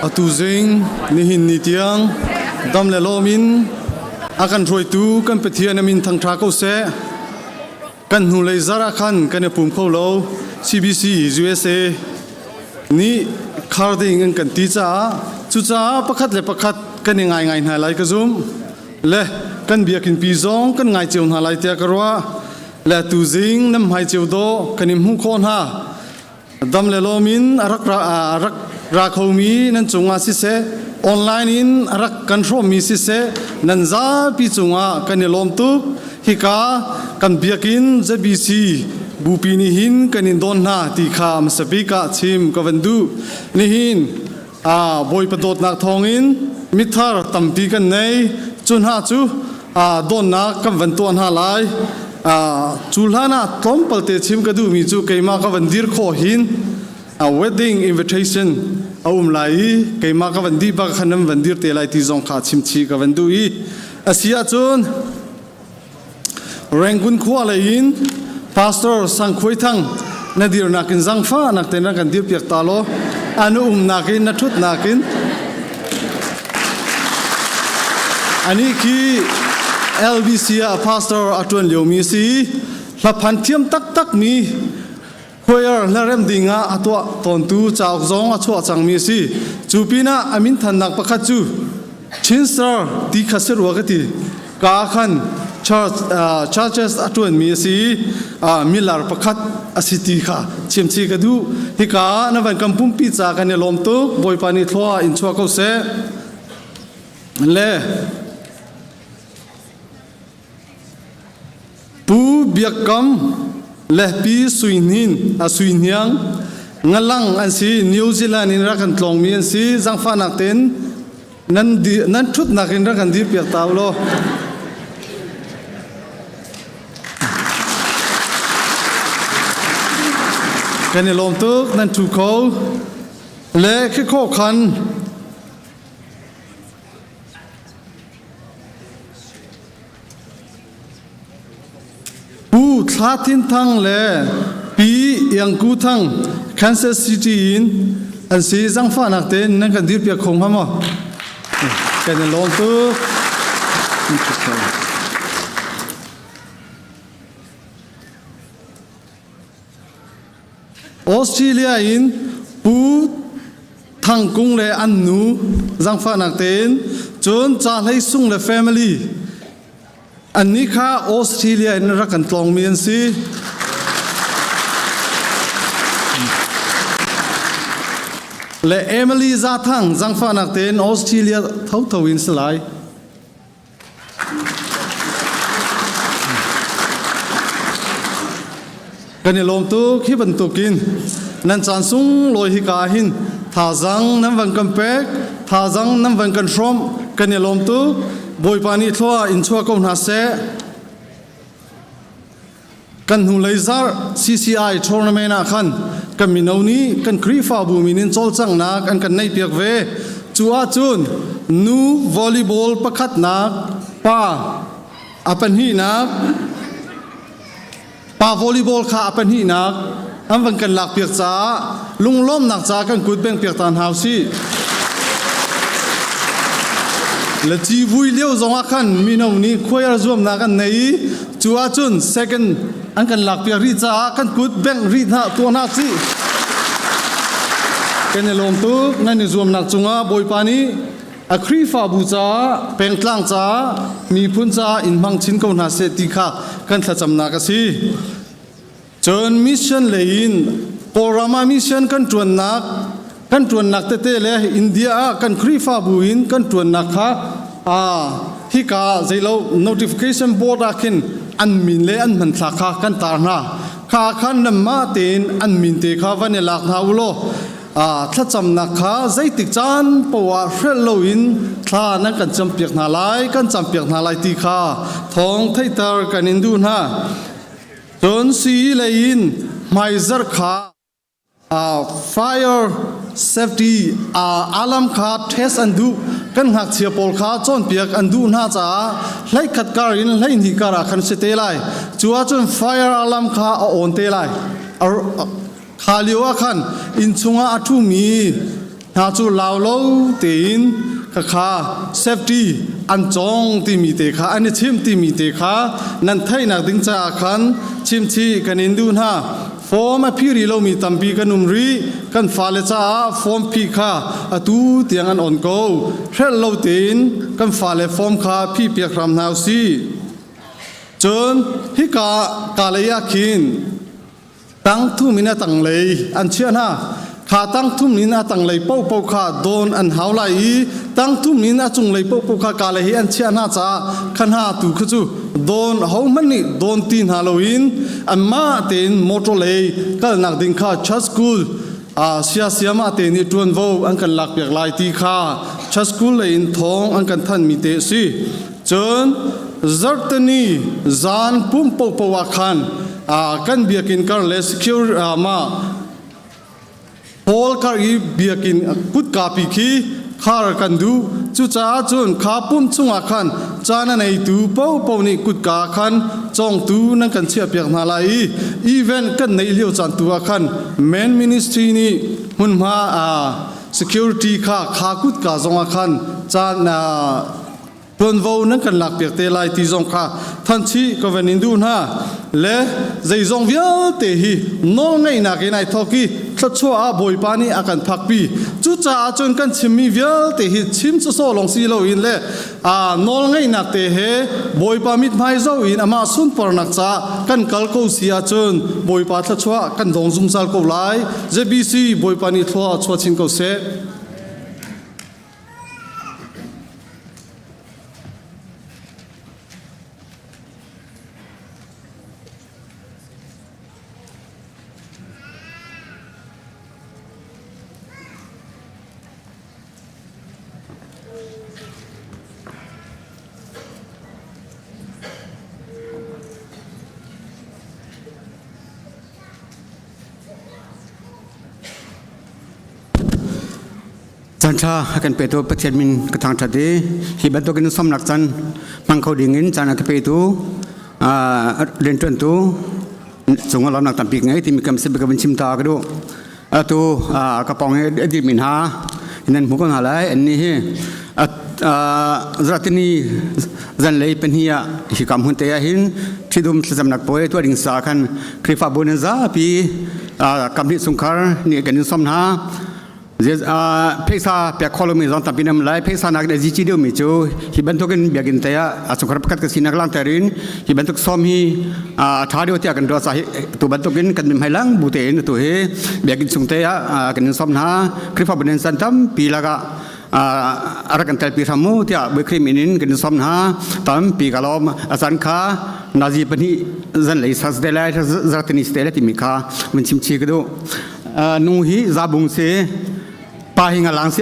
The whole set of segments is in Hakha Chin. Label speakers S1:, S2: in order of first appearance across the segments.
S1: Atu zing nihin ni tiang dam le lawm in a kan hruaitu kan Pathian a min thangṭha ko seh. Kan hnulei zarh ah khan kan i pum kho lo. CBC USA nih khar ding an kan ti caah cucaah pakhat le pakhat kan i ngai ngai hna lai ka zumh. Le kan biakinn pi zong kan ngai cio hna lai tiah ka ruah. Le tu zing nan hmai cio dawh kan i hmuh khawh hna. Dam le lawm in a rak ra, a rak ra khomi nan cungah siseh, online in a rak kan hrawmmi siseh, nan zapi cungah kan i lawm tuk. Hika kan biakinn ZBC bupi nih hin kan in dawn hna ti kha hmasa bik ah chim ka van duh. Nihin a Bawipa dawtnak thawngin mithar tampi kan nei. Cu hna cu dawnnak kan van tuah hna lai. Cu hlan ah tlawmpal te chim ka duhmi cu keimah ka van dir khawh hin a wedding invitation a um lai i keimah ka van dih bak khan nan van dir te lai ti zong kha chimchih ka van duh i a si ahcun Rangoon khua lei in Pastor Sang Khuai Thang na dirnak in zangfah nak te na kan dir piak ta law anu umnak in na thutnak in ani khi LBC ah pastor a tuan lio mi si hlaphan thiam taktak mi choir hlarem ding ah a tuah tawntu cauk zong a chuah cangmi a si. Cu pinah a min thannak pakhat cu Chin Star ti kha si rua ka ti. Ka khan church, uh, churches a tuanmi a si i uh, milar pakhat a si ti kha chimchi ka duh. Hika na van kan pumpi ca kan i lawm tuk. Bawipa nih thlua in chuah ko seh. Le Pu Biak Kam le Pi Sui Hnin a Sui Hniang ngalang an si New Zealand in rak kan tlawngmi an si zangfahnak tein nan di, nan ṭhutnak in rak kan dir piak ta law kan i lawm tuk nan ṭhu kho le khikhaw khan Pu Thla Thin Thang le Pi Iang Ku Thang Kansas City in an si zangfahnak tein nan kan dirpiak kho hnga maw? Kan i lawm tuk. Australia in Pu Thang Kung le an nu zangfahnak tein cun Ca Hlei Sung le family annih kha Australia in rak kan tlawngmi an si. Le Emily Za Thang zangfahnak tein Australia thotho in si lai. Kan i lawm tuk hi bantukin nan caan sunglawi hika ah hin thazaang nan van kan pek thazaang nan van kan hrawmh kan i lawm tuk Bawipa nih thlua in chuah ko hna seh Kan hnulei zarh CCI tournament ah khan kan mino nih kan Khrihfabu min in cawlcanghnak an kan neihpiak ve. Cu ahcun nu volleyball pakhatnak, pa a pahnihnak, pa volleyball kha a pahnihnak an van kan lakpiak caah lunglawmnak caah kan kut bengpiak ta hna usih. Le civui lio zongah khan mino nih choir zuamnak an nei i cu ahcun second an kan lakpiak rih caah kan kut bengh rih hna tuah hna sih. Kan i lawm tuk nan i zuamnak cungah Bawipa nih a Khrihfabu caah pengtlang caah miphun caah in hmang chin ko hna seh ti kha kan thlacamnak a si. Cun mission lei in Kawlram ah mission kan ṭuannak kan ṭuannak tete le India ah kan Khrihfabu in kan ṭuannak kha aa hika zeilo notification board ah khin an min le an hmanthlak kha kan tar hna. Kha khan nanmah tein an min te kha van i lak hna u law thlacamnak kha zeitik caan poah hrelh loin thla nan kan campiak hna lai kan campiak hna lai ti kha thawng theihter kan in duh hna. Cun sii lei in hmaizarh kha fire safety alarm kha test an duh kan ngakchia pawl kha cawnpiak an duh hna caah hleikhat kar in hleihnih kar ah khan si te lai cu ahcun fire alarm kha a on te lai kha lio ah khan inn chungah a ṭhumi. hna cu lau lo tein khakha safety an cawng timi te kha an i chim timi te kha nan theihnak ding caah khan chimchih kan in duh hna. Form a phi rih lomi tampi kan um rih. Kan fale caah form phih kha atu tiang an on ko. Hrelh lo tein kan fale form kha phih piak hram hna usih. Cun hika ka lei ah khin tang thum in a tanglei an chiah hna. Kha tang thum in a tanglei paohpaoh kha dawn an hau lai i tang thum in a cunglei paohpaoh kha ka lei hi an chiah hna caah kha hna tu kha cu dawn hohmanh nih dawn ti hna loin anmah tein motor lei kalnak ding kha church school sia siamah te nih ṭuanvo an kan lakpiak lai ti kha church school lei in thawng an kan thanmi te a si. Cun zarhteni zan pumh paohpaoh ah khan kan biakinn kar le secure mah Paul kar i biakinn kutkapi khi khar kan duh. Cucaah cun kha pum chungah khan caan a neitu paohpaoh nih kutka khan cawngtu nan kan chiahpiak hna lai i event kan neih lio caan tu ah khan men ministry nih hmunhma security kha kha kutka zongah khan caan tuanvo nan kan lakpiak te lai ti zong kha thanchih ka van in duh hna le zeizong vialte hi nawlngeihnak in ai thawk i thluachuah ah Bawipa nih a kan phakpi cucaah cun kan chimmi vialte hi chim sawsawh lawng si loin le a nawlngeihnak te he Bawipa mithmai zoh in amah sunparnak caah kan kal ko si ahcun Bawipa thluachuah kan dong zungzal ko lai JBC Bawipa nih thlua chuah chin ko seh.
S2: Caan ṭha a kan petu Pathian min ka thangṭhat i hi bantukin sawmnak caan hmang kho dingin caan a ka petu rianṭuantu cung ah lawmnak tampi ka ngei timi kam si ka vun chim ta ka duh. Atu ka pawng i a dirmi hna nan hmu ko hna lai annih hi zarhtini zanlei pahnih ah hika hmun te ah hin ṭhidum thlacamnak puai tuah ding sa khan Khrihfabu nan zapi kamhnih chungkhar nih kan in sawm hna. Pheisa pek kho lomi zong tampi nam lai pheisa nak le zici deuhmi cu hi bantukin biakinn te ah a chungkhar pakhat ka sinak langhter in hi bantuk sawm hi a ṭha deuh tiah kan ruah ca hi tu bantukin kan mihmai lang bu tein tu hi biakinn chung te ah kan in sawm hna Khrihfabu nan san tampi lakah a rak kan telpi hram mu tiah Bawi min in kan in sawm hna tampi ka lawm a caan kha nazi pahnih zan lei sas te lai zartini te lai timi kha mun chim chi ka duh nu hi zabung si pa hi ngalang si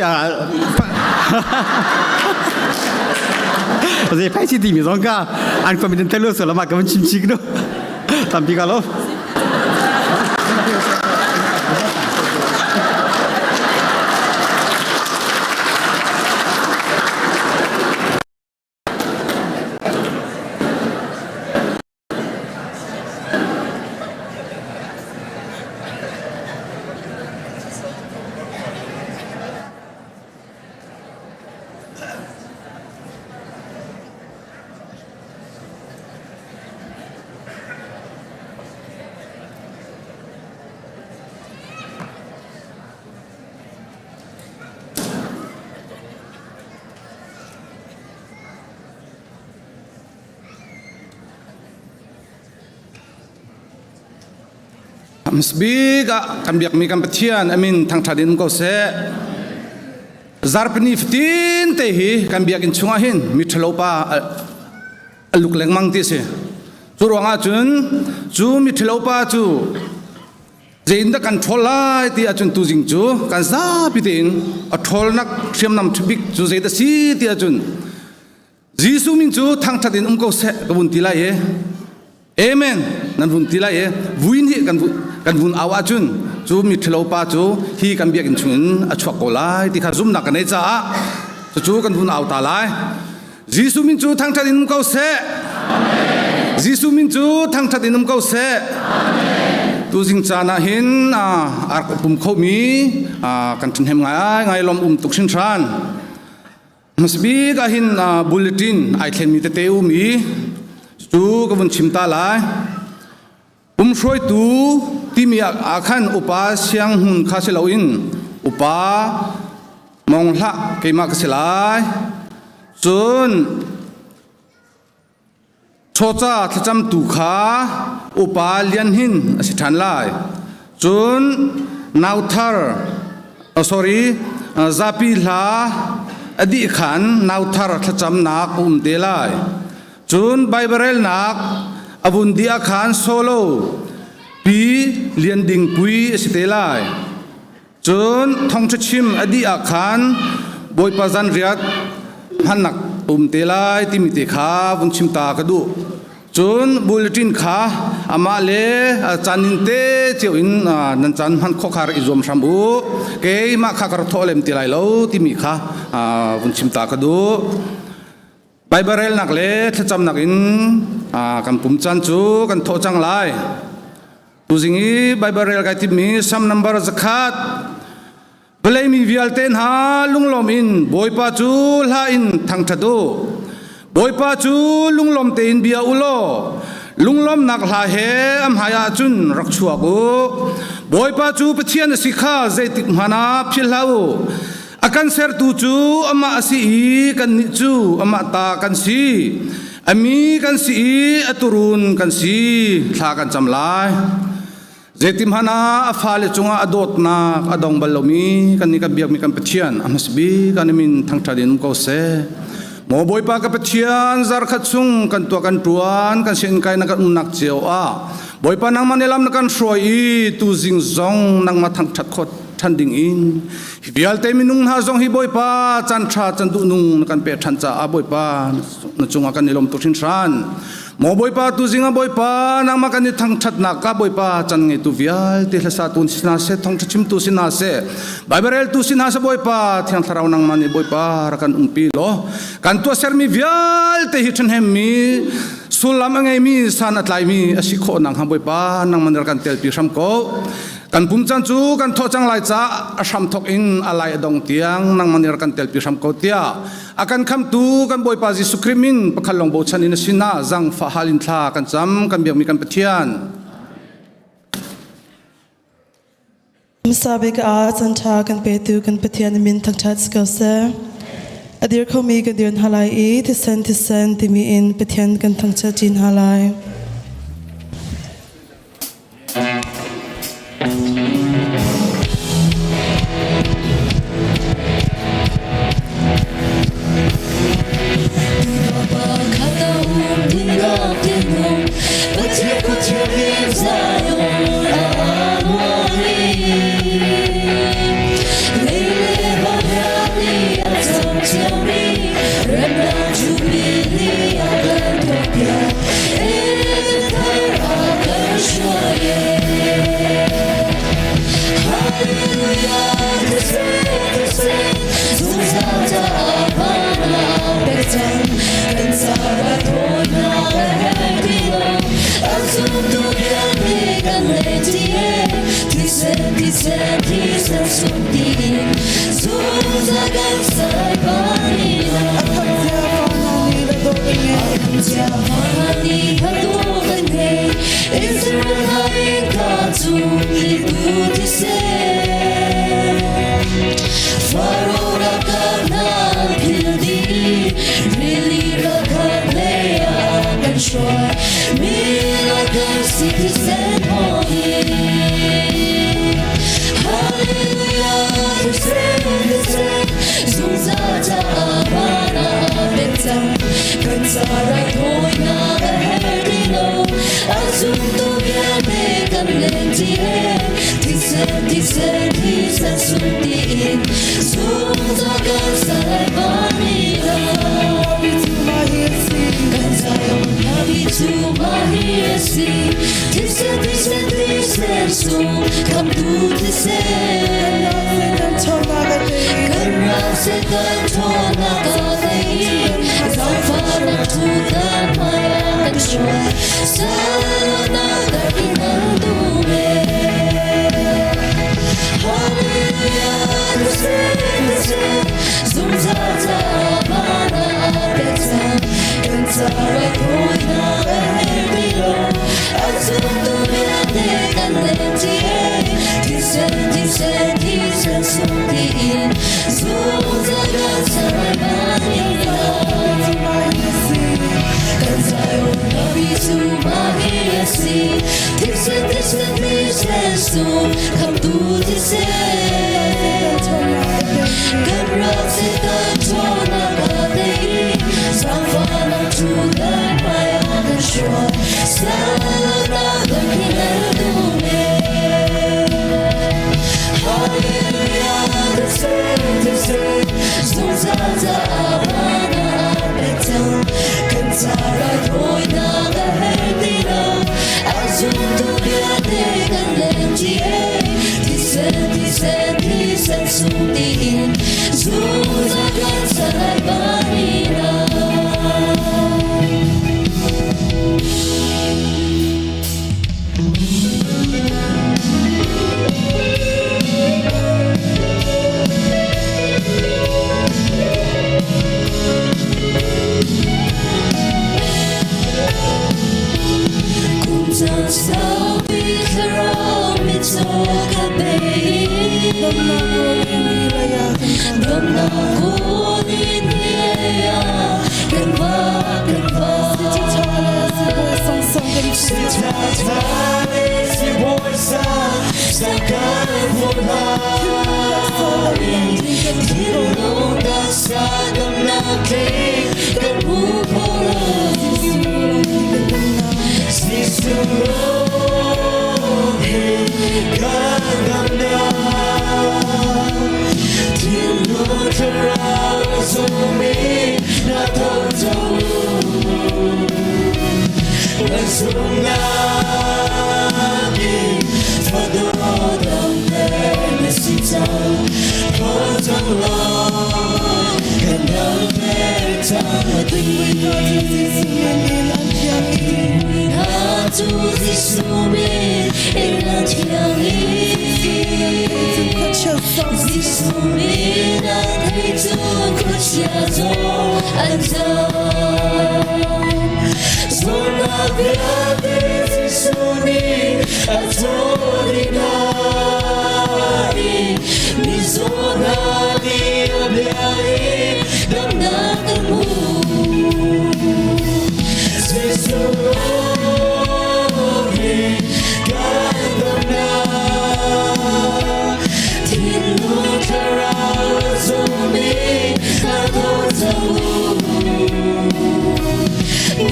S2: zei phai si timi zong ka an commitment telu so lama ka chim chi ka tampi ka lo
S3: Hmasbik ah kan biakmi kan Pathian amin thangṭhat in um ko seh. Zarpini fatin te hi kan biakinn chungah hin mi ṭhalo pa a luk lengmang ti a si. Cu ruangah cun cu mi ṭhalo pa cu Zeitindah kan ṭhawl lai ti ahcun tuzing cu kan zapi tein a ṭhawlnak hriamnam ṭhabik cu zeidah si ti ahcun Jesuh min cu thangṭhat in um ko seh ka vun ti lai i Amen nan vun ti lai i vui nih kan kan vun au ahcun cu mi ṭhalo pa cu hi kan biakinn chungin a chuak ko lai ti kha zumhnak kan nei caah cucu kan vun au ta lai. Jesuh min cu thangṭhat in um ko seh. Jesuh min cu thangṭhat in um ko seh. Tuzing caan ah hin a rak pum khomi kan ṭhahnem ngai ngai lawm um tuk hrinhran. Hmasabik ah hin bulletin ai thlenmi tete um i cu ka vun chim ta lai. Pumhruaitu timi ah khan upa siang hmun kha si loin upa mong hlah keimah ka si lai. Cun Chawca thlacamtu kha upa Lian Hin a si ṭhan lai. Cun nauthar sorry zapi hla a dih khan nauthar thlacamnak a um te lai. Cun Baibal relnak a vun dih ah khan solo pi Lian Ding Pui a si te lai. Cun thawngṭha chim a dih ah khan Bawipa zanriat hmannak um te lai timi te kha vun chim ta ka duh. Cun bulletin kha amah le caan in te cio in nan caan hman khawh kha rak i zuam hram u. Keimah kha ka rak thawh lem ti lai lo timi kha vun chim ta ka duh. Baibal relnak le thlacamnak in kan pum caan cu kan thawh cang lai. Tuzing i Baibal rel kai timmi Sam number 100. Vawlei mi vialte hna lunglawm in Bawipa cu hla in thangṭhat u. Bawipa cu lunglawm tein bia u law lunglawmnak hla he a hmai ah cun rak chuak u. Bawipa cu Pathian a si kha zeitik hmanh ah philh hlah u. A kan sertu cu amah a si i kannih cu amah ta kan si. A mi kan si i a turun kan si. Thla kan cam lai. Zeitihmanh ah a fale cungah a dawtnak a dong bal lomi kannih kan biakmi kan Pathian a hmasa bik an min thangṭhat in um ko seh. Maw Bawipa ka Pathian zarkhat chung kan tuah kan ṭuan kan sin kai na kan umnak cio ah Bawipa nangmah nih lam na kan hruai i tuzing zong nangmah thangṭhat khawt ṭhan ding in hi vialte minung hna zong hi Bawipa caan ṭha can duh nung na kan pek ṭhan caah Bawipa na cungah kan i lawm tuk hringhran. Maw Bawipa tuzing ah Bawipa nangmah kan i thangṭhatnak ka Bawipa can ngeitu vialte hlasa tu si hna seh thawngṭha chimtu si hna seh Baibal reltu si hna seh Bawipa Thiang Thlarau nangmah nih Bawipa rak kan umpi law kan tuahsermi vialte hi ṭhahnemmi sullam a ngeimi san a tlaimi a si khawh nakhnga Bawipa nangmah nih rak kan telpi hram ko. Kan pum caan cu kan thawh cang lai caah a hram thawk in a lai a dong tiang nangmah nih rak kan telpi hram ko tiah a kan khamtu kan Bawipa Jesuh Khrih min pakhat lawng bochan in a sinah zangfah hal in thla kan cam kan biakmi kan Pathian.
S4: Hmasa bik ah canṭha kan petu kan Pathian min thangṭhat si ko seh. A dir khomi kan dir hna lai i thisen thisen timi in Pathian kan thangṭhat ṭi hna lai.
S5: Jesuh khamtu thisen kan rak Satan ṭhawnnak a tei zaangfahnak cu kan hmai ah kan hruai salnak kan hel duh Hallelujah thisen thisen zungzal caah van ah pek cang kan ca raithawinak a her ti lo a zumtu vialte kan leng thisen thisen thisen sung tiin zungzal kan salai vanina. Kum caan saupi thlarau mitcaw ka bei. Damnak kawl in ah kan va kan va. Si tha tha le si bawi sa sa kan Thinlung taksa damnak tling kan hmu kho lo. Jesuh he kan damnak thinlung thlarau zummi na tho cang na zumnak in fadodam na si cang tho cang law kan damter cang Na cu Jesuh min in a thiang i Jesuh min a thei cu khuachia zong an zam. Zawtnak vialte Jesuh nih a cawn hna i mizaw hna nih a bia in damnak an hmu. Jesuh hi kan damnak thinlung thlarau a zummi hna tho cang u.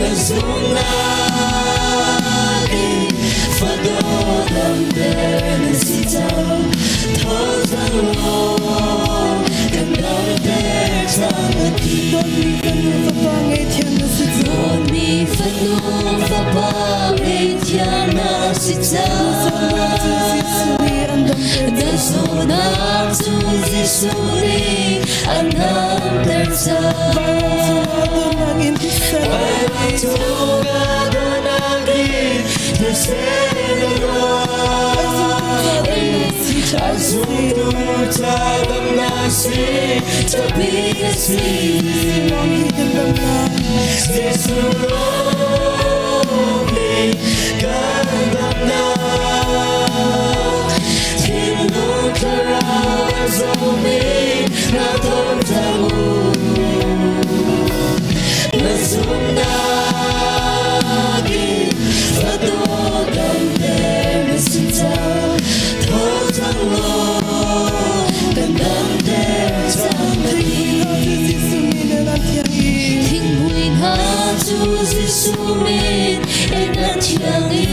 S5: Na zumnak in fadawt damter na si cang tho cang law kan damter cang a ti. Dawtmi fanu fapa ngei na si cang. Na zawtnak cu Jesuh nih an damter cang. Vancung ah dawtnak in thisen a luang. A zumtu ca damnak si capi a si. Jesuh nih kan damnak thinlung thlarau a zawmi na thawng cang u. Na zumhnak in fatu damter na si cang tho cang law kan damter cang a ti. Thinghmui hna cu Jesuh min in a thiang i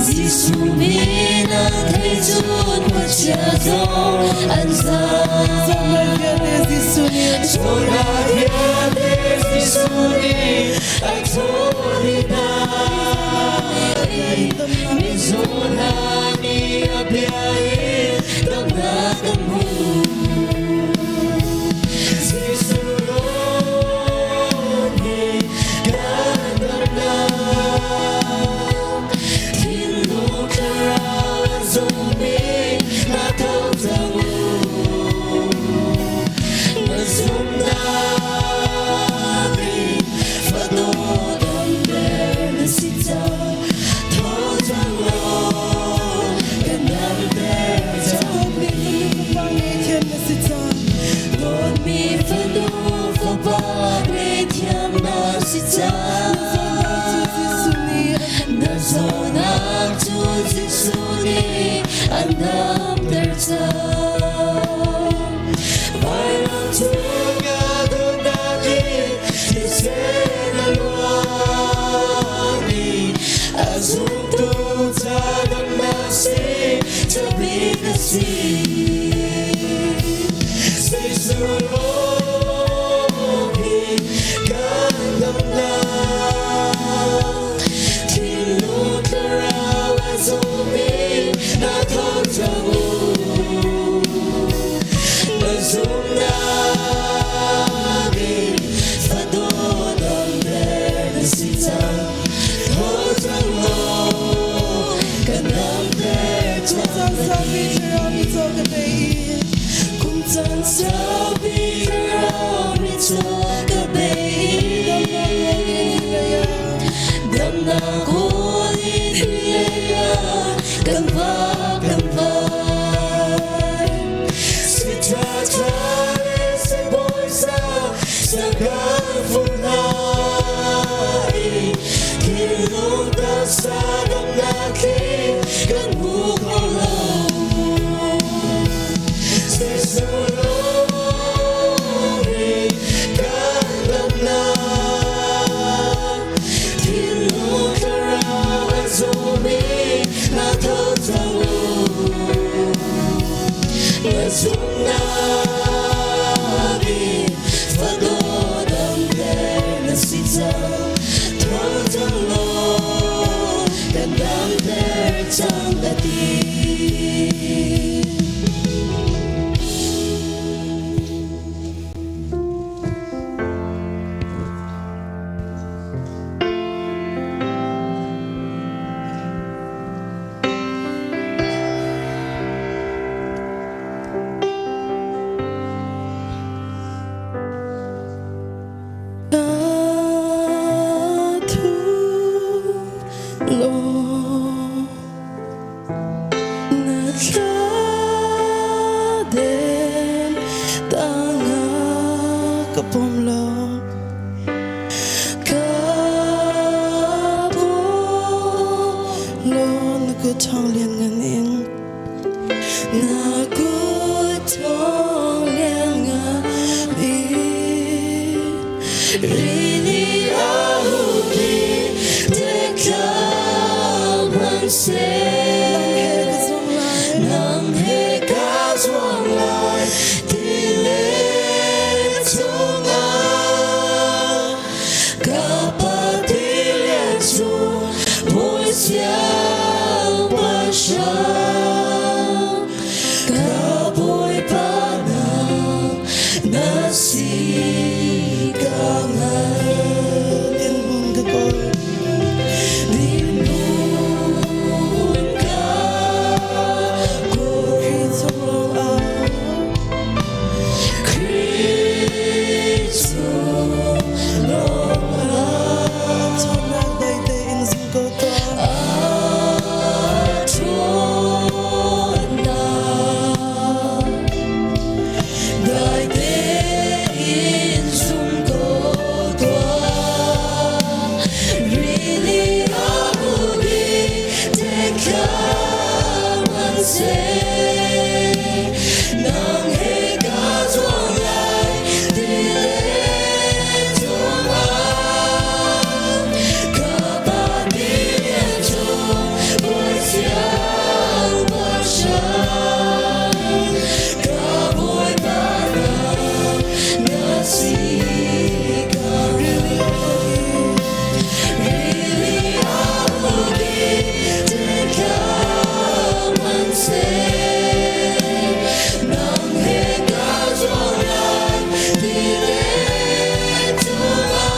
S5: Jesuh min a thei cun khuachia zong an zam. Zawtnak vialte Jesuh nih a thawh hna. Mizaw hna nih a bia in damnak an hmu. Jesuh nih kan damnak thinlung thlarau a zummi hna tho cang u. Na zumhnak in fanu damter na si cang tho cang law kan damter cang. damter cang. Vailam cungah dawtnak in thisen a luang i a zumtu ca damnak si cabik a si. Jesuh lawng hi kan damnak. Thinlung thlarau a zawmi na tho cang u. Na zumhnak in fadawt damter na si cang. Tho cang law kan damter cang a ti. Kum caan saupi thlarau mi caw ka bei. Damnak kawl in hi ah kan va kan vai. Si ṭha ṭha le si bawi sa sa kan fun lai. Thinlung taksa damnak thli kan hmu kho lo. Jesuh lawng hi kan damnak. Thinlung thlarau a zawmi na tho cang u. Na zumhnak in fadaw damter na si cang. Tho cang law kan damter cang a ti. Na thu law na thla den tangah ka pom lo ka pom lo na kut thawng lian ngan in na kut thawng lian ngan in rili a hup i thlam hmanhseh nang he ka zuang lai tilet chungah ka pa tilian chung bawi siangpahrang ka bawipa nang na si ka hngal. Dinhmun ka kawl. Dinhmun ka kawl. Khrih chung lawngah. Khrih chung lawngah. Ṭhawnnak dai tein zum ko tuah. A ṭhawnnak dai tein zum ko tuah. Rili a huk i thlam an seh. Nang he ka zuang lai tilet chungah. Ka pa tilian chung bawi siangpahrang. Ka Bawipa nang na si ka. Rili a huk i thlam an seh. Nang he ka zuang lai tilet chungah.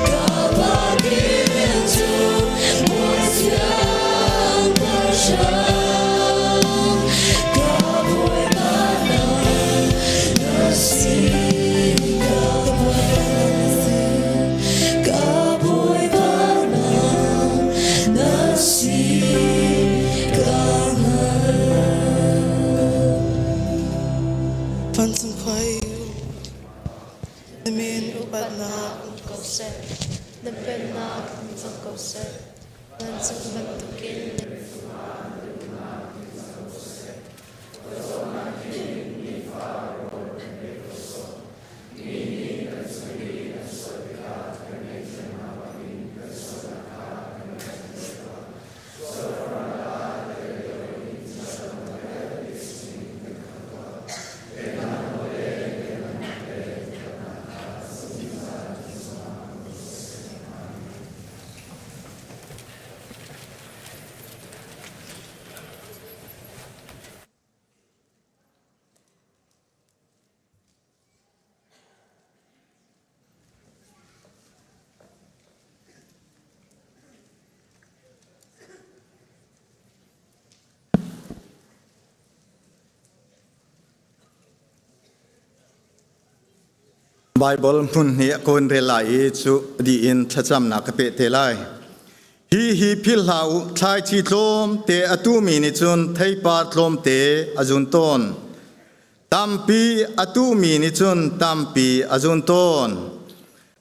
S5: Ka pa tilian chung bawi siangpahrang. Ka Bawipa nang na si ka Ka Bawipa nang na si ka Vancung khua i na min upatnak
S6: um ko seh. Na pennak in cang ko seh. Vancung bantukin.
S7: Baibal hmun hnih ka hun rel lai i cu dih in thlacamnak ka peh te lai. Hi hi philh hlah u, thlaici tlawmte a tumi nih cun theipar tlawmte a zun tawn. Tampi a tumi nih cun tampi a zun tawn.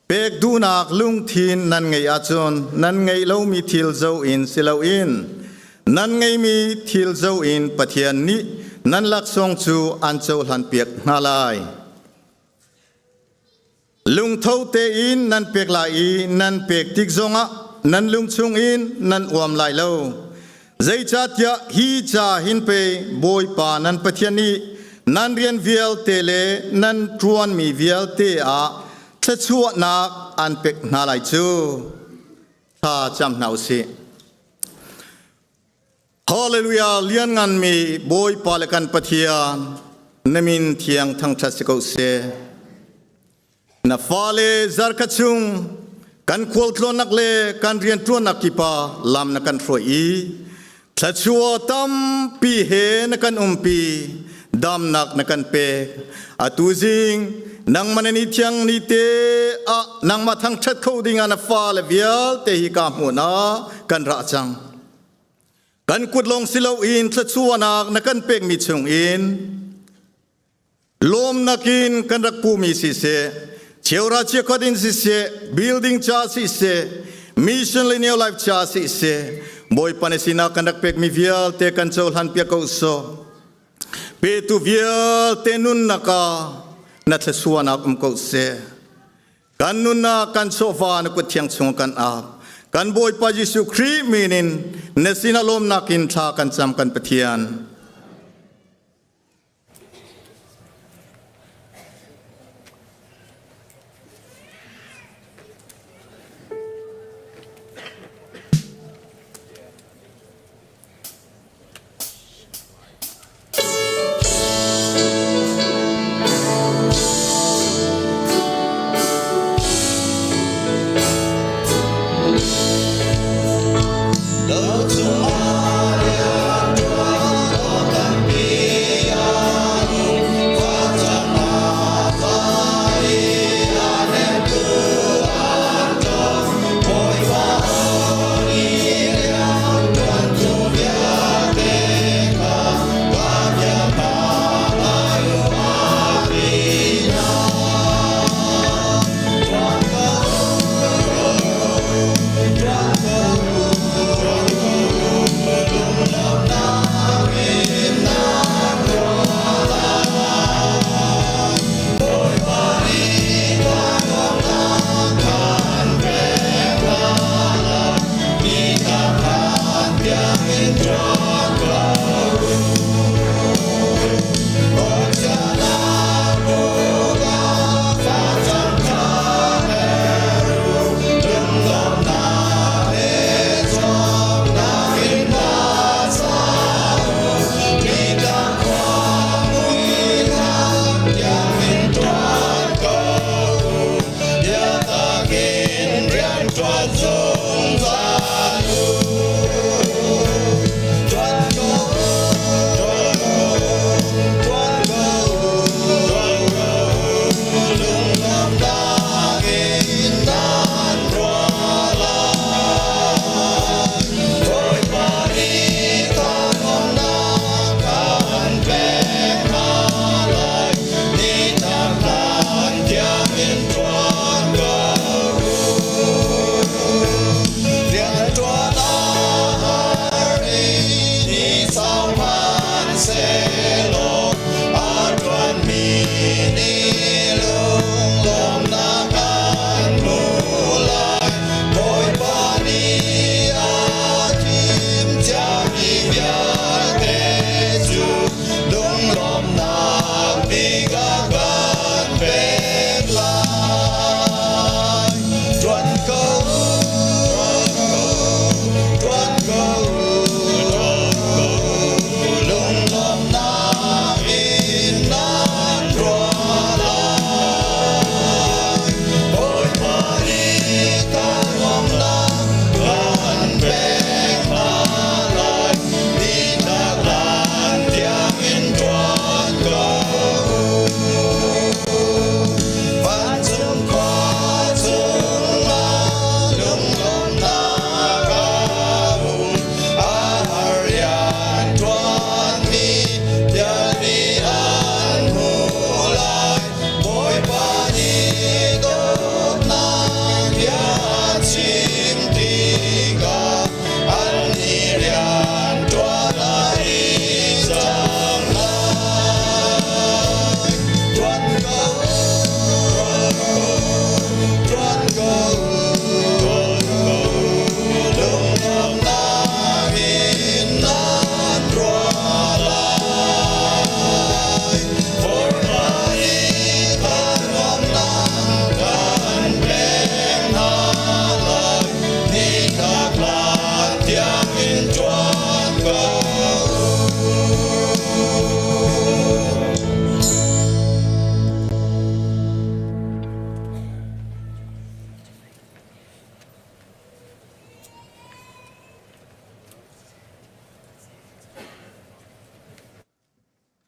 S7: Pek duhnak lungthin nan ngeih ahcun nan ngeih lomi thil zo in si loin nan ngeihmi thil zo in Pathian nih nan laksawng cu an cohlanpiak hna lai. Lungtho tein nan pek lai i nan pek tik zongah nan lung chungin nan uam lai lo. Zeicahtiah hi ca hin pei Bawipa nan Pathian nih nan rian vialte le nan ṭuanmi vialte ah thluachuahnak an pek hna lai cu. Thla cam hna u sih. Hallelujah liannganmi Bawipa le kan Pathian na min thiang thangṭhat si ko seh. Na fale zarkhat chung kan khualtlawnnak le kan rianṭuannak kipa lam na kan hruai i thluachuah tampi he na kan umpi damnak na kan pek. Atu zing nangmah na ni thiang ni te ah nangmah thangṭhat kho ding ah na fale vialte hi ka hmuh na kan ra cang. Kan kut lawng si loin thluachuahnak na kan pekmi chungin lawmnak in kan rak pumi siseh, cheura chiakhat in siseh, building ca siseh, mission le new life ca siseh, Bawipa na sinah kan rak pekmi vialte kan cohlan piak ko sawh. Petu vialte nunnak ah na thluachuahnak um ko seh. Kan nunnak kan chawva na kut thiang chung kan ap. Kan Bawipa Jesuh Khrih min in na sinah lawmnak in thla kan cam kan Pathian.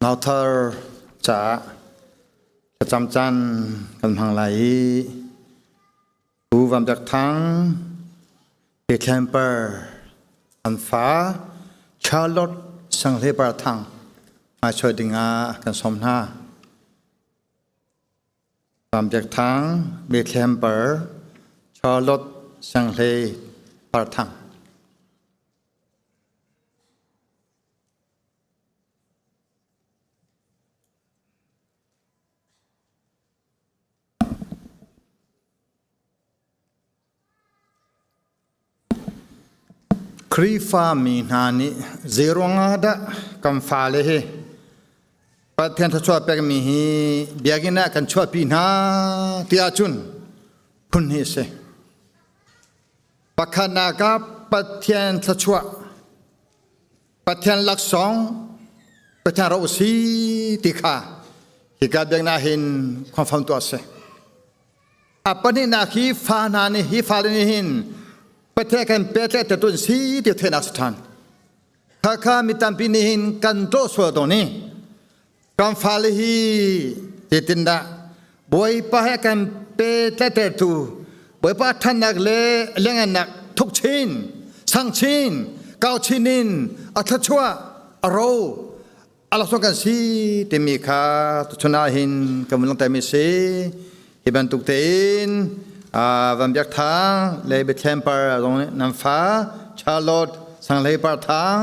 S8: Nauthar caah thlacam caan kan hmang lai i Pu Van Biak Thang, Bethlehem Par an fa Charlotte Sanghle Par Thang hmaichuai dingah kan sawm hna. Van Biak Thang, Bethlehem Par, Charlotte Sanghle Par Thang. Khrihfa mi hna nih zeiruangah dah kan fale hi Pathian thluachuah pekmi hi biakinn ah kan chuahpi hna ti ahcun phun hi a si. Pakhatnak ah Pathian thluachuah Pathian laksawng Pathian ro si ti kha hika biaknak hin confirm tuah si. A pahnihnak hi fa hna nih hi fale nih hin Pathian kan pehtlaih te tun si ti theihnak si ṭhan. Khakha mi tampi nih hin kan ṭawh sual tawn i kan fale hi zeitindah Bawipa he kan pehtlaihtertu Bawipa ṭhannak le lengannak thuk chin sang chin kau chin in a thluachuah a ro a laksawng kan si timi kha tuchun ah hin kan vun langhtermi si hi bantuk tein Van Biak Thang le Bethlehem Par zong nih nan fa Charlotte Sanghlei Par Thang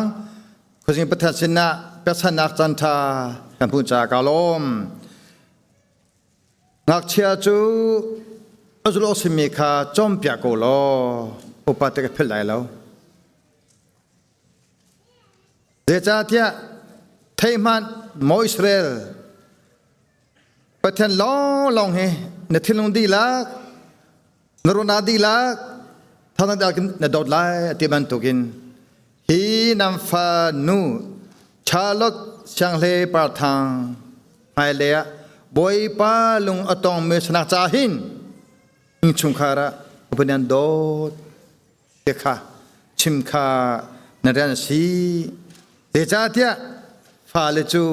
S8: Khuazing Pathian sinah pekchanhnak caan ṭha kan hmuh caah kaa lawm. Ngakchia cu a zulh awk simi kha cawnpiak ko law upa te ka philh lai lo. Zeicahtiah thei hmanh maw Israel Pathian lawnglawng hi na thinlung dihlak na ruahnak dihlak thangthat na dawt lai a ti bantukin hi nan fa nu Charlotte Sianghlei Parthang hmailei ah Bawipa lung a tongmi sanak ca hin innchungkhar ah Pathian dawt ti kha chim kha na rian a si. Zeicahtiah fale cu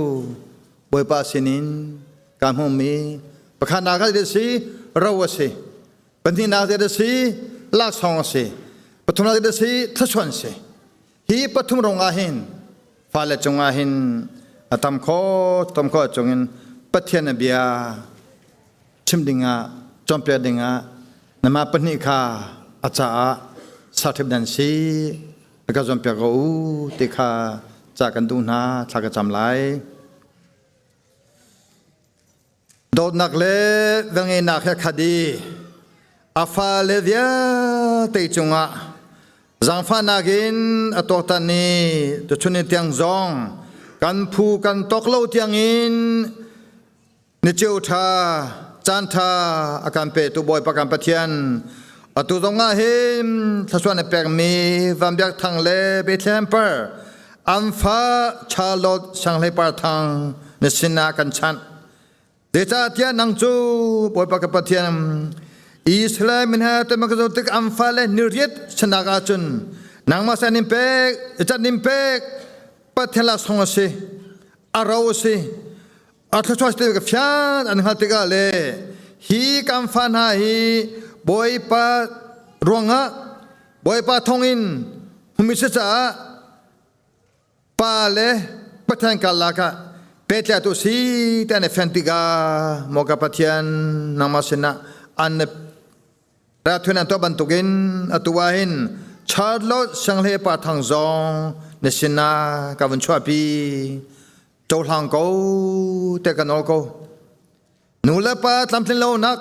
S8: Bawipa sinin kaa hmuhmi pakhatnak ah a si ro a si pahnihnak a si laksawng a si pathumnak a si thluachuah an si hi pathum rong ah hin fale cungah hin a tam kho tam kho chungin Pathian a bia chim dingah cawnpiak dingah nama pahnih kha a caah sathip nan si ka cawnpiak ko u ti kha ca kan duh hna thla ka cam lai Dawtnak le velngeihnak he khat i a fale vialte cungah zaangfahnak in a tuaktan i tuchun ni tiang zong kan phu kan tawk lo tiangin ni ceu ṭha caan ṭha a kan petu Bawipa kan Pathian atu zong ah hin thluachuah na pekmi Van Biak Thang le Bethlehem Par an fa Charlotte Sanghlei Par Thang na sinah kan chanh. Zeicahtiah nang cu Bawipa ka Pathian Israel min he tuan ka zoh tik an fale niriat sanak ahcun nangmah sin in pek cat nin pek Pathian laksawng a si a ro a si a thluachuah si ka fian an hngalh tikah le hi kan fa hna hi Bawipa ruangah Bawipa thawngin humi si caah pa le Pathian karlak ah pehtlaihtu si ti an i fian tikah maw ka Pathian nangmah sinah an rathun an tuah bantukin atu ah hin Charlotte Sianghlei Pa Thang zong na sinah ka vun chuahpi cohlang ko te ka nawl ko nu le pa tlamtlin lonak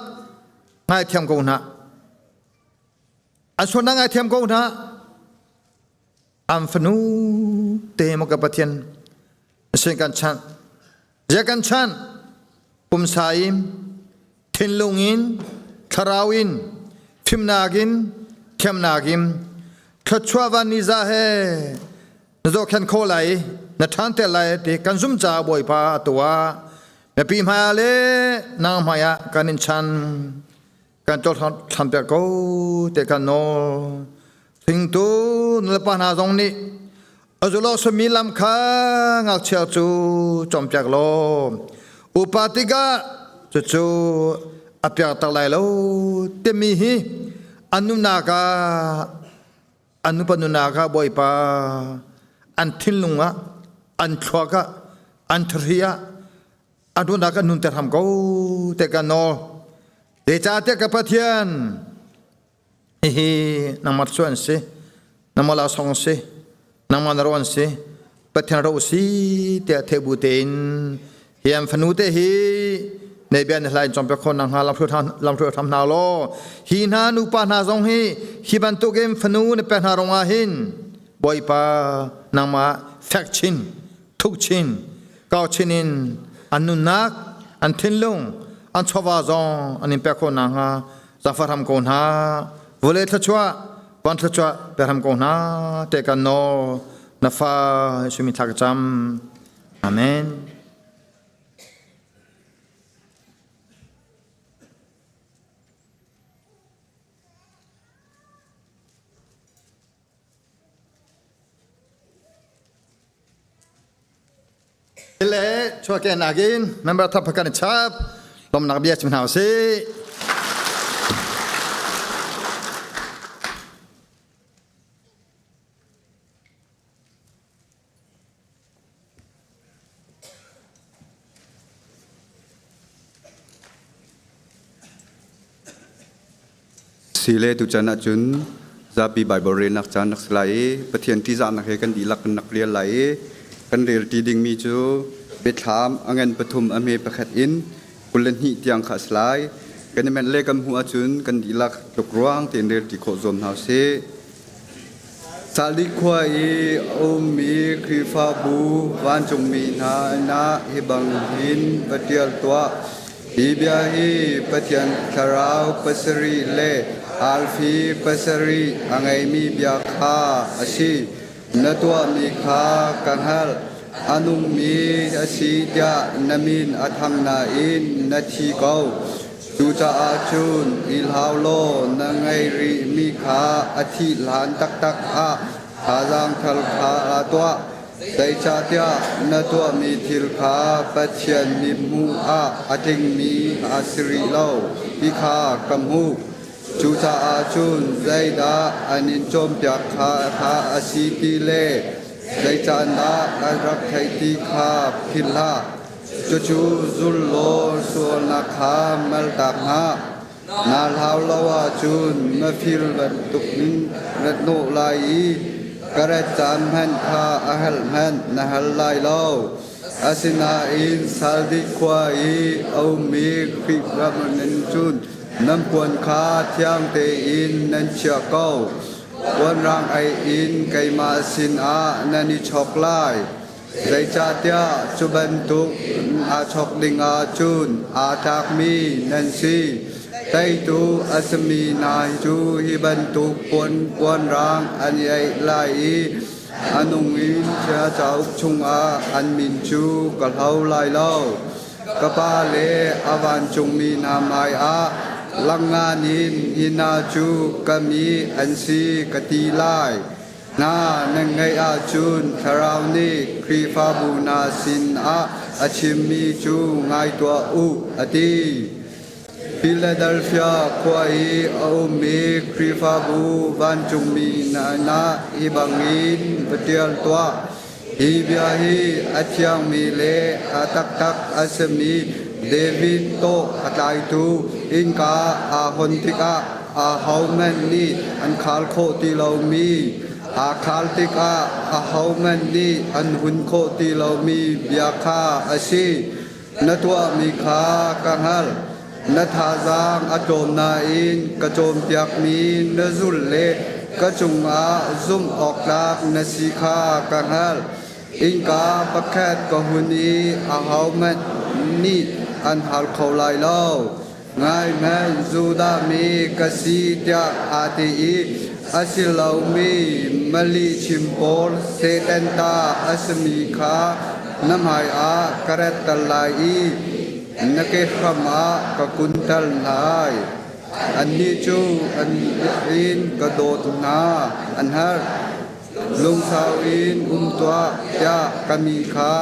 S8: ngaithiam ko hna an sualnak ngaithiam ko hna An fanu te maw ka Pathian sin kan chanh zia kan chanh pumsa in thinlung in thlarau in fimnak in thiamnak in thluachuah van ni za he na zohkhenh khawh lai na ṭhan te lai ti kan zum caah Bawipa a tuah na pi hmai ah le nang hmai ah kan in chan kan cohlan piak ko te kan nawl. Hringtu nulepa hna zong nih A zulh awk sami lam kha ngakchia cu cawnpiak law upa tikah cucu a piakter lai lo timi hi an nunak ah an nupa nunak ah Bawipa an thinlung ah an thluak ah an thahri ah a duhnak an nunter ham ko te ka nawl zeicahtiah ka Pathian hihi nangmah cu an si nangmah laksawng si nangmah na ro an si Pathian ro si tiah theih bu tein hi an fanu te hi nei bia na hlai cawmpiak kho na hnga lamhruai hram hna law hi hna nupa hna zong hi hi bantukin fanu na pek hna rong ah hin Bawipa nangmah fek chin thuk chin kau chin in an nunnak an thinlung an chawva zong an in pek khawh nakhnga zaangfah hram ko hna vawlei thluachuah van thluachuah pe hram ko hna te kan nawl na fa sumi thla ka cam amen. Le chuahkehnak in member thar kan i chap lawmnak bia chim hna usih.
S2: Sile tuchan ahcun zapi Baibal relnak caan rak si lai i Pathian ṭihzahnak he kan dihlak kan rak rel lai i kan relṭi dingmi cu Biathlam a ngan pathum a hme pakhat in 22 tiang kha a si lai. Kan i menh le kan hmuh ahcun kan dihlak tluk ruang tein relṭi khawh zuam hna usih. Sali khua i a ummi Khrihfabu vancungmi hna sinah hi bangin va ṭial tuah. Hi bia hi Pathian Thlarau pasarih le arfi pasarih a ngeimi bia kha a si. Na tuahmi kha ka hngalh. A nungmi a si tiah na min a thang nain na thi ko. Cucaah cun i hlau law na ngei rihmi kha a thih hlan taktak ah thazaang thar kha aa tuah. Zeicahtiah na tuahmi thil kha Pathian mithmuh ah a tlingmi a si rih lo ti kha ka hmuh. Cucaah cun zeidah an in cawnpiak kha kha a si ti le zeicandah an rak theih ti kha philh hlah. Cucu zul law sualnak kha maltak hlah. Naa hlau lo ahcun na fir bantuk in rat hnawh lai i ka rat caan hmanh kha a helh hmanh na hal lai lo. Asinain Sardis khua i a ummi Khrihfa nan cun nan puan kha thiang tein nan chiah ko. Puanrang ei in keimah sinah nan i chawk lai. Zeicahtiah cu bantuk aa chawk ding ahcun aa tlakmi nan si. Teitu a simi hna cu hi bantuk puanrang an i aih lai i a nung in Chia cauk chungah an min cu ka hlo lai lo. Ka Pa le a vancungmi hna hmaiah langngan in hi hna cu ka mi an si ka ti lai. Hna nan ngeih ahcun Thlarau nih Khrihfabu hna sinah a chimmi cu ngai tuah u, a ti. Philadelphia khua i a ummi Khrihfabu vancungmi hna hi bangin va ṭial tuah. Hi bia hi a thiangmi le a taktak a simi David tawh a tlaitu innka aa hon tikah ahohmanh nih an khal khawh ti lomi, aa khal tikah ahohmanh nih an hun khawh ti lomi bia kha a si. Na tuahmi kha ka hngalh. Na thazaang a tlawm nain ka cawnpiakmi na zulh le ka cungah zumh awk tlak na si kha ka hngalh. Innka pakhat ka hun i ahohmanh nih an hal kho lai lo. Ngaihmanh Judah mi ka si tiah aa ti i a si lomi malihchim pawl Satan ta a simi kha na hmaiah ka ratter lai i na kehram ah ka kunter lai. Annih cu an in ka dawt hna, an herh.
S9: Lungsau in um tuah tiah ka mi kha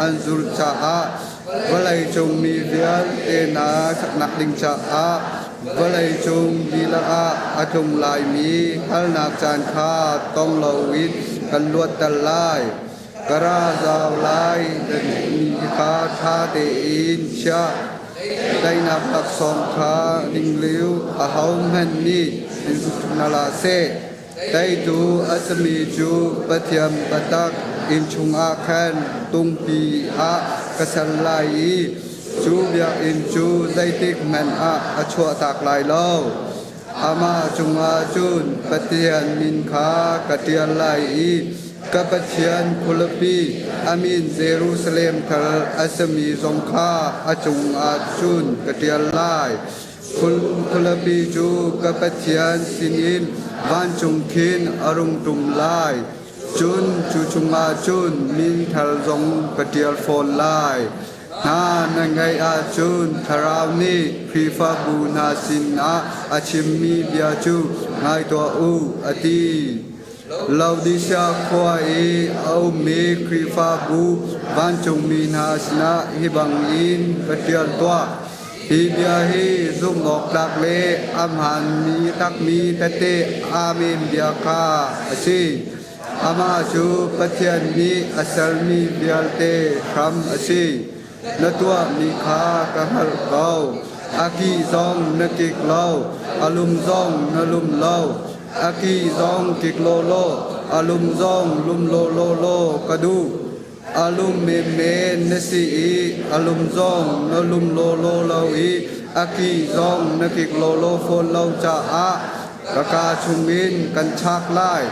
S9: an zulh caah vawleicung mi vialte hna saknak ding caah vawleicung dihlak ah a tlung laimi hngalhnak caan kha tong loin kan luatter lai. Ka ra zau lai mi kha ṭha tein chiah. Teinak laksawng kha ning liu ahohmanh nih in hna hlah seh. Teitu a simi cu Pathian biatak inn chungah khan tungpi ah ka ser lai i cu biakinn cu zeitik hmanh ah a chuahtak lai lo. Amah cungah cun Pathian min kha ka ṭial lai i ka Pathian khualipi a min Jerusalem thar a simi zong kha a cungah cun ka ṭial lai. Khualipi cu ka Pathian sinin vancung khin a rung ṭum lai. Cun cu chungah cun min thar zong ka ṭial fawn lai. Hna na ngeih ahcun Thlarau nih Khrihfabu hna sinah a chimmi bia cu ngai tuah u, a ti. Laodisia khua i a ummi Khrihfabu vancungmi hna sinah hi bangin ka ṭial tuah. Hi bia hi zumhawktlak le a hmaanmi takmi tehte Amen bia kha a si. Amah cu Pathian nih a sermi vialte hram a si. Na tuahmi kha ka hngalh ko. A ki zong na kik lo, a lum zong na lum lo. A ki zong kik lawlaw, a lum zong lum lawlaw law ka duh. A lum menmen na si i a lum zong na lum lawlaw lo i a ki zong na kik lawlaw fawn lo caah ka kaa chungin kan chak lai.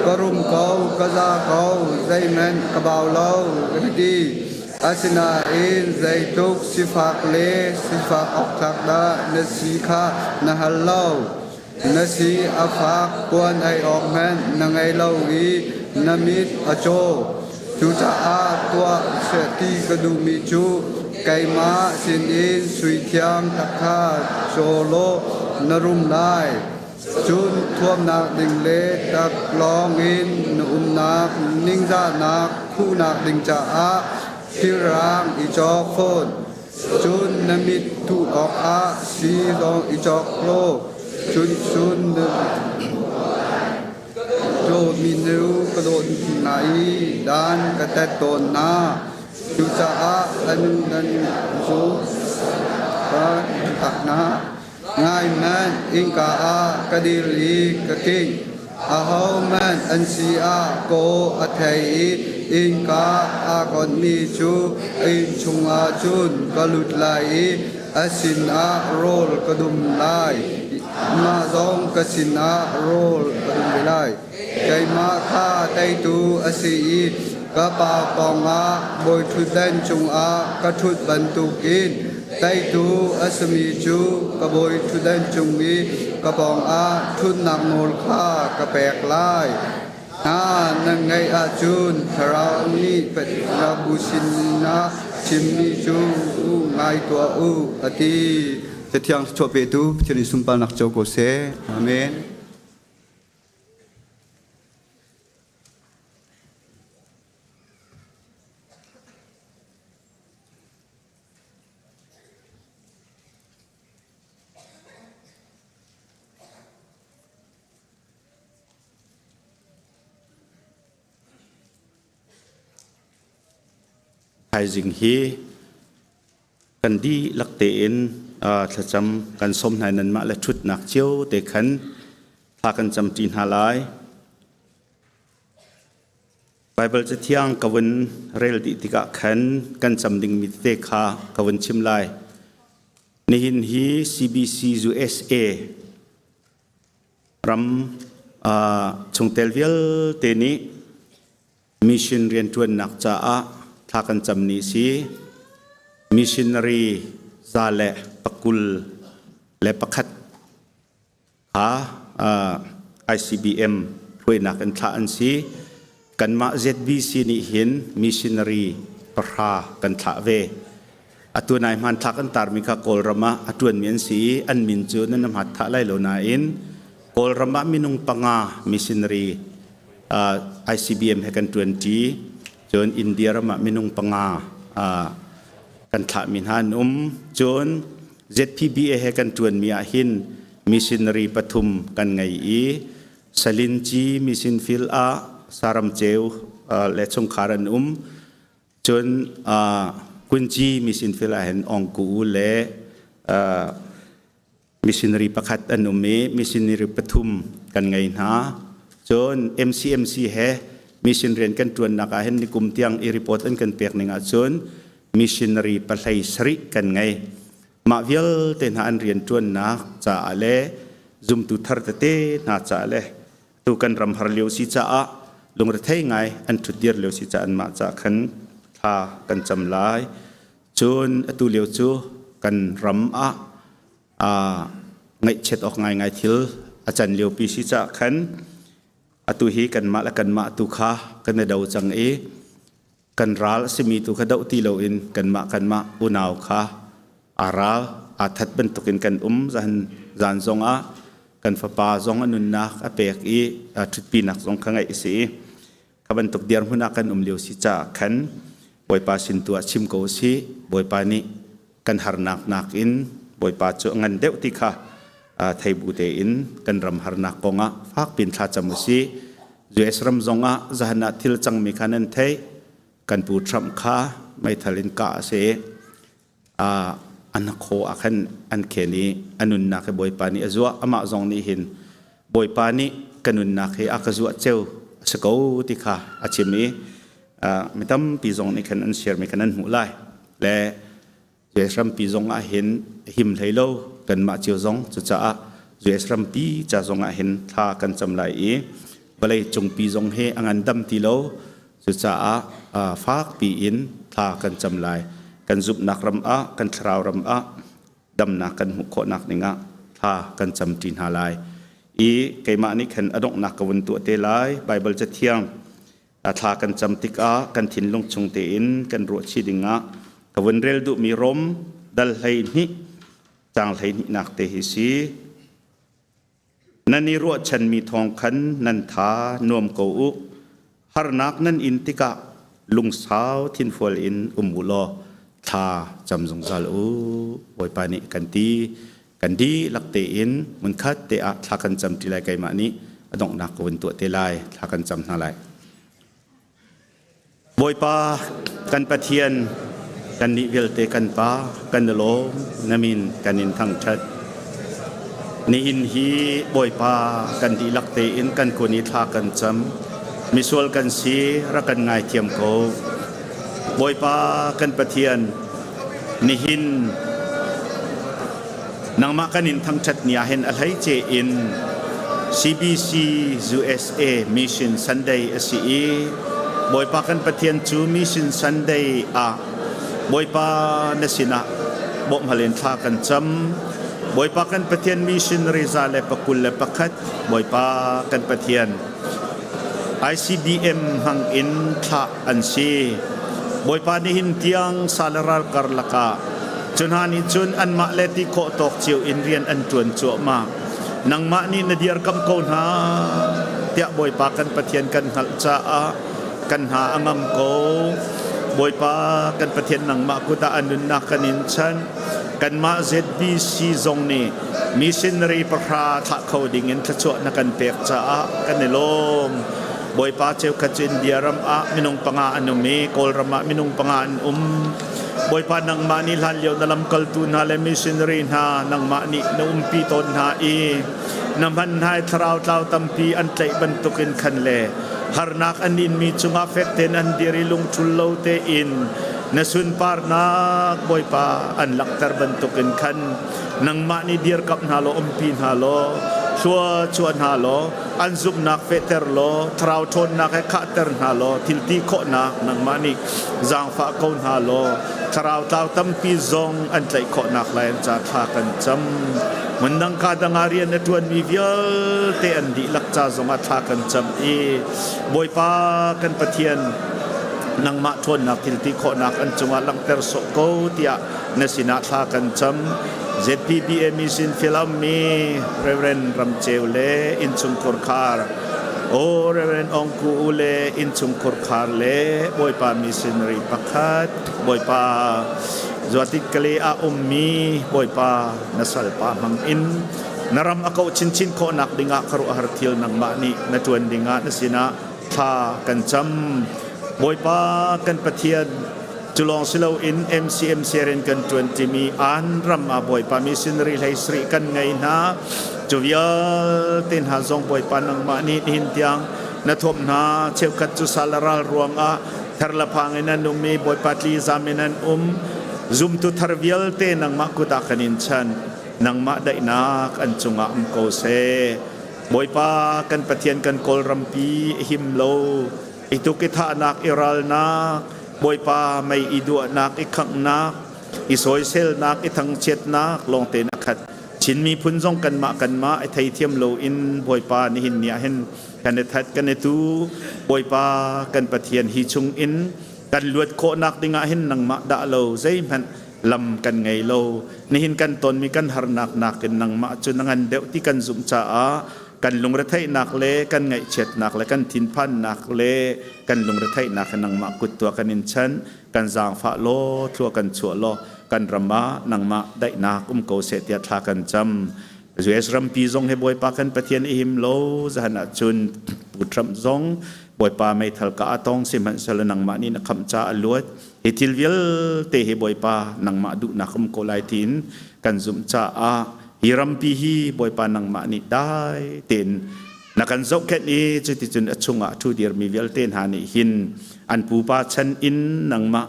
S9: Ka rum ko, ka za ko, zeihmanh ka bau lo, ka ti. Asinain zeitluk sifak le sifak awktlak dah na si kha na hal lo. Na si a fak, puan ei awk hmanh na ngei lo i na mit a caw. Cucaah tuah seh ti ka duhmi cu keimah sinin sui thiang tak kha caw law na rum lai. Cun thuamnak ding le taklawng in na umnak ningzahnak khuhnak ding caah thilrang i cawk fawn. Cun na mit thuh awkah sii zong i cawk law cun cun na dawtmi nu ka dawt hna i dan ka tet tawn hna. Cucaah an nan zu ka tak hna. Ngaihmanh, innka ah ka dir i ka kingh. Ahohmanh an si ah kaw a thei i innka aa konhmi cu inn chungah cun ka lut lai i a sinah rawl ka dum lai. Mah zong ka sinah rawl ka dum ve lai. Keimah kha teitu a si i ka Pa pawngah bawiṭhutdan cungah ka ṭhut bantukin teitu a simi cu ka bawiṭhutdan cung i ka pawngah ṭhutnak nawl kha ka pek lai. Hna nan ngeih ahcun Thlarau nih Pathian sinah chimmi cu ngai tuah u, a ti. Cathiang thluachuah petu Pathian in sunparnak co ko seh. Amen.
S10: Thaizing hi Kan dihlak tein thlacam kan sawm hna i nanmah le ṭhutnak cio te khan thla kan camṭi hna lai. Baibal Cathiang ka vun rel dih tikah khan kan cam dingmi tete kha ka vun chim lai. Nihin hi CBC USA ram chungtel vialte nih Mission rianṭuannak caah thla kan cam ni si. Missionary 121 kha ICBM hruainak in thlah an si. Kanmah ZBC nih hin missionary 10 kan thlah ve. Atu nai hmanthlak an tarmi kha Kawlram ah a ṭuanmi an si i an min cu nan hmat thah lai lo nain Kawlram ah minung panga missionary ICBM he kan ṭuanṭi. Cun India ram ah minung panga kan thlahmi hna an um. Cun ZPBA he kan ṭuanmi ah hin missionary pathum kan ngei i Salinci mission field ah Saramceu le chungkhar an um. Cun Kunci mission field ah hin Ongku U le missionary pakhat an um i missionary pathum kan ngei hna. Cun MCMC he mission rian kan ṭuannak ah hin nikum tiang i report an kan pek ning ahcun missionary pahlei sarih kan ngei. Mah vialte hna an rian ṭuannak caah le zumtu thar tete hna caah le tu kan ram har lio si caah lungrethei ngai an ṭhutdir lio si caah anmah caah khan thla kan cam lai. Cun atu lio cu kan ram ah ngaihchiat awk ngaingai thil a can liopi si caah khan atu hi kanmah le kanmah tu kha kan i do cang i kan ral a simi tu kha doh ti loin kanmah kanmah unau kha aa ral aa that bantukin kan um zan zan zong ah kan fapa zong a nunnak a pek i ṭhutpinak zong kha ngeih a si i kha bantuk dirhmun ah kan um lio si caah khan Bawipa sin tu ah chim ko si Bawipa nih kan harnak nakin Bawipa cu a ngan deuh ti kha thei bu tein kan ram harnak kong ah fak pin thlacam u si. US ram zong ah zahan ah thil cangmi kha nan theih kan pu Trump kha meithal in kah a si. An khaw ah khan an khen i a nunnak hi Bawipa nih a zuah amah zong nih hin Bawipa nih ka nunnak hi a ka zuah ceu a si ko ti kha a chim i mi tampi zong nih khan an share mi khan an hmuh lai le US rampi zong ah hin him hlei lo kanmah cio zong cucaah US rampi ca zong ah hin thla kan cam lai i vawlei cungpi zong hi a ngandam ti lo cucaah fakpi in thla kan cam lai kan zumhnak ram ah kan thlarau ram ah damnak kan hmuh khawhnak ding ah thla kan cam ṭi hna lai i keimah nih khan a donghnak ka vun tuah te lai Baibal cathiang thla kan cam tikah kan thinlung chung tein kan ruahchih dingah ka vun rel duhmi Rom dal 12 caang 12nak te hi si. Nan i ruahchanmi thawng khan nan tha nuam ko u. Harnak nan in tikah lungsau thinfual in um u law thla cam zungzal u. Bawipa nih kan ti. Kan dihlak tein hmunkhat te ah thla kan cam ṭi lai keimah nih a donghnak ka vun tuah te lai thla kan cam hna lai. Bawipa kan Pathian kannih vialte kan Pa kan i lawm na min kan in thangṭhat. Nihin hi Bawipa kan dihlak tein kan kun i thla kan cam. Misual kan si rak kan ngaithiam ko. Bawipa kan Pathian Nihin nangmah kan in thangṭhat ni ah hin a hleice in CBC USA Mission Sunday a si i Bawipa kan Pathian cu Mission Sunday ah Bawipa na sinah bawmhhal in thla kan cam. Bawipa kan Pathian missionary 121 Bawipa kan Pathian ICBM hmang in thlah an si. Bawipa nihin tiang sal ral karlak ah cu hna nih cun anmah le ti khawh tawk cio in rian an ṭuan cuahmah. Nangmah nih na dirkamh ko hna tiah Bawipa kan Pathian kan hngalh caah kan hna a ngam ko. Bawipa kan Pathian nangmah kut ah a nunnak kan in chanh. Kanmah ZBC zong nih missionary pahra thlah kho ding in thluachuah na kan pek caah kan i lawm. Bawipa cheukhat cu India ram ah minung panga an um i Kawlram ah minung panga an um. Bawipa nangmah nih hlanlio na lamkaltu hna le missionary hna nangmah nih na umpi tawn hna i na hman hna i thlarau tlau tampi an tlaih bantukin khan le harnak an inmi cungah fek tein an dir i lungṭhul lo tein na sunparnak Bawipa an langhter bantukin khan nangmah nih dirkamh hna law umpi hna law thlua chuah hna law an zumhnak fehter law thlarau ṭhawnnak he khahter hna law thil ti khawhnak nangmah nih zaangfah ko hna law thlarau tlau tampi zong an tlaih khawhnak lai an ca thla kan cam hmundang ka dang ah rian a ṭuanmi vialte an dihlak ca zong ah thla kan cam i Bawipa kan Pathian nangmah ṭhawnnak thil ti khawhnak an cungah langhter sawh ko tiah na sinah thla kan cam ZPBA mission filammi Reverend Ramceu le innchungkhur khar. O Reverend Ong Ku U le innchungkhur khar le Bawipa missionary pakhat Bawipa zuatit kale ah ummi Bawipa na salpa hmang in na ram a kauh chinchin khawhnak dingah khuaruahhar thil nangmah nih na ṭuan dingah na sinah thla kan cam. Bawipa kan Pathian cu lawng si loin MCMC rian kan ṭuan ṭimi an ram ah Bawipa missionary hlei sarih kan ngei hna. Cu vialte hna zong Bawipa nangmah nih nihin tiang na thuamh hna. Cheukhat cu sal le ral ruangah ther le phang in an um i Bawipa tli zam in an um. Zumtu thar vialte nangmah kut ah kan in chan. Nangmah daihnak an cungah um ko seh. Bawipa kan Pathian kan Kawlrampi him lo i tuk i thahnak i ralnak Bawipa mei i duahnak i khanghnak i sawiselnak i thangchiatnak lawngte in a khat Chin miphun zong kanmah kanmah i theithiam loin Bawipa nihin ni ah hin kan i that kan i tu Bawipa kan Pathian hi chung in kan luat khawhnak dingah hin nangmah dah lo zeihmanh lam kan ngei lo. Nihin kan tonmi kan harnak nakin nangmah cu na ngan deuh ti kan zumh caah kan lungretheihnak le kan ngaihchiatnak le kan thinphannak le kan lungretheihnak hi nangmah kut tuah kan in chanh kan zaangfah law thlua kan chuah law kan ram ah nangmah daihnak um ko seh tiah thla kan cam. US rampi zong hi Bawipa kan Pathian i him lo zahan ahcun Pu Trump zong Bawipa meithal ka a tong sihmanhsehlaw nangmah nih na khamh ca a luat Hi thil vialte hi Bawipa nangmah duhnak um ko lai tiin kan zumh caah hi rampi hi Bawipa nangmah nih dai tein na kan zohkhenh i cuticun a chungah ṭhu dirmi vialte hna nih hin an pupa chan in nangmah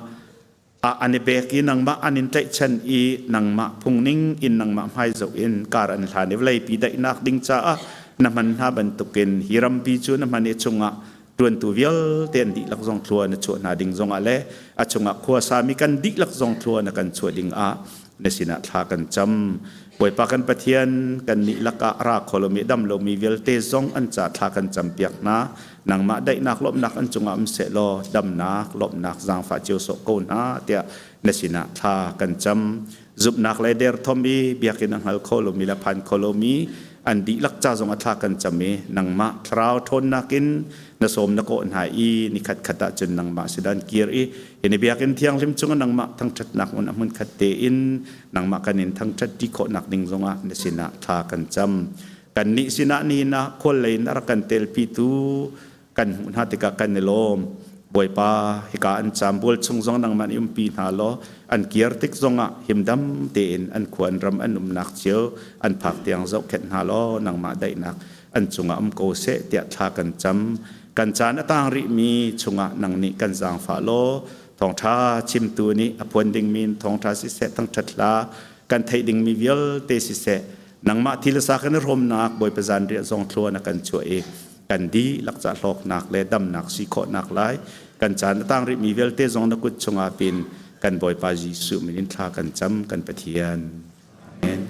S10: ah an i bek i nangmah an in tlaihchan i nangmah phungning in nangmah hmai zoh in kar an hlan i vawleipi daihnak ding caah na hman hna bantukin hi rampi cu na hman i chungah ṭuantu vialte an dihlak zong thlua na chuah hna ding zongah le a chungah khuasami kan dihlak zong thlua na kan chuah ding ah na sinah thla kan cam. Bawipa kan Pathian kan nih lakah ra kho lomi dam lomi vialte zong an ca thla kan cam piak hna. Nangmah daihnak lawmhnak an cungah um seh law damnak lawmhnak zaangfah cio sawh ko hna tiah na sinah thla kan cam. Zumhnak le derthawm i biakinn a hngal kho lomi le phan kho lomi an dihlak ca zong a thla kan cam i nangmah thlarau ṭhawnnak in na sawm na kawh hna i nikhat khat ah cun nangmah sidan kir i hi na biakinn thianghlim cungah nangmah thangṭhatnak hmun a hmun khat tein nangmah kan in thangṭhat ti khawhnak ding zongah na sinah thla kan cam. Kannih sinah nihin ah khual lei in a rak kan telpitu kan hmuh hna tikah kan i lawm. Bawipa, hika an caam bual chung zong nangmah nih umpi hna law an kir tik zongah himdam tein an khua an ram an umnak cio an phak tiang zohkhenh hna law nangmah daihnak an cungah um ko seh tiah thla kan cam. Kan caan a tang rihmi chungah nang nih kan zaangfah law thawngṭha chimtu nih a phuan dingmi in thawngṭha siseh thangṭhat hla kan theih dingmi vialte siseh nangmah thil sa kan i hrawmnak Bawipa zanriah zong thlua na kan chuah i kan dihlak ca hlawknak le damnak si khawhnak lai kan caan a tang rihmi vialte zong na kut chungah pin kan Bawipa Jesuh min in thla kan cam kan Pathian. Amen.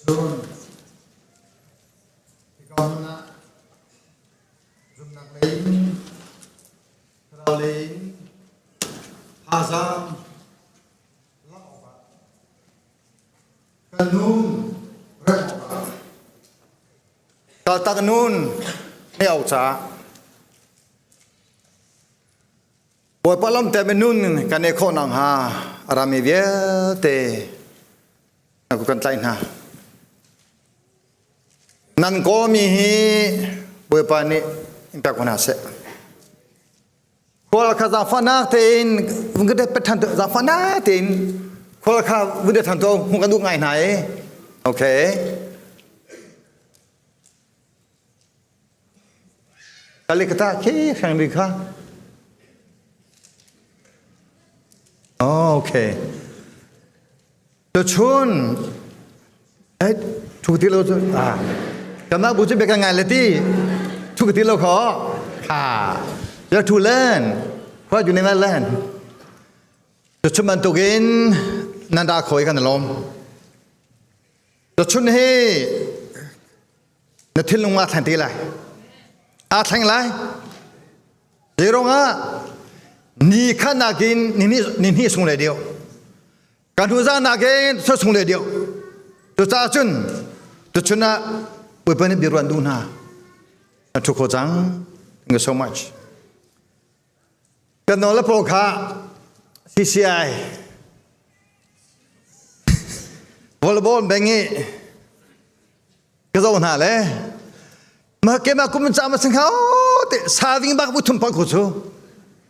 S8: Tuchun hika hmun ah zumnak lei in thlarau lei in thazaang lak awkah kan nun remh awkah kaltak nun ne au caah Bawipa lam te nun kan e khawh nak hnga a rami vialte na ku kan tlaih hna. Nan kawmi hi Bawipa nih in pek hna seh. Khual kha zaangfahnak tein vun ka det than zaangfahnak tein khual kha vun det than to hmu kan duh ngai hna e. Okay. Kalikata khi hrang ri kha. Oh, okay. Tuchun eh thu ti lo chu ah kama bu chu beka ngai le ti thu ti lo kho ha you to learn what you never learn tuchun bantukin nan da khoi kan lom Tuchun hi na thinlung aa thleng ti lai. Aa thleng lai. Zeirong ah ni khat nakin ni ni hnih sung le deuh. Kan hnu zan nakin thla sung le deuh. Cucaah cun tuchun ah Bawipa nih biaruan duh hna. Na thu kho cang. Thank you so much. Kan nawl le pawl kha CCI volleyball beng i ka zoh hna le ma ke ma kum ca ma sing hau te saving bak bu thum pang khu chu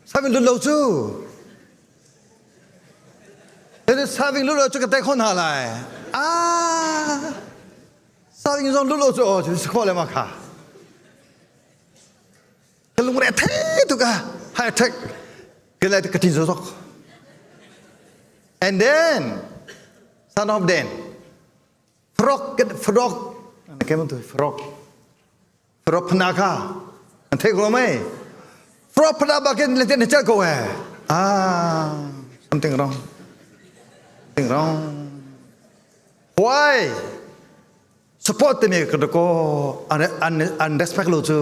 S8: saving lut lo chu te saving lut lo chu ka te khon ha lai ah saving zong lut lo chu o chu kho le ma kha Ka lungre a thei tuk a high attack ka lai ka tin zok. And then son of Dan frog frog ke mun tu frog frog phna kha an thei ko mai frog phna ba ken le ten cha ko eh ah something wrong something wrong why Support timi ka ko an an an respect lo cu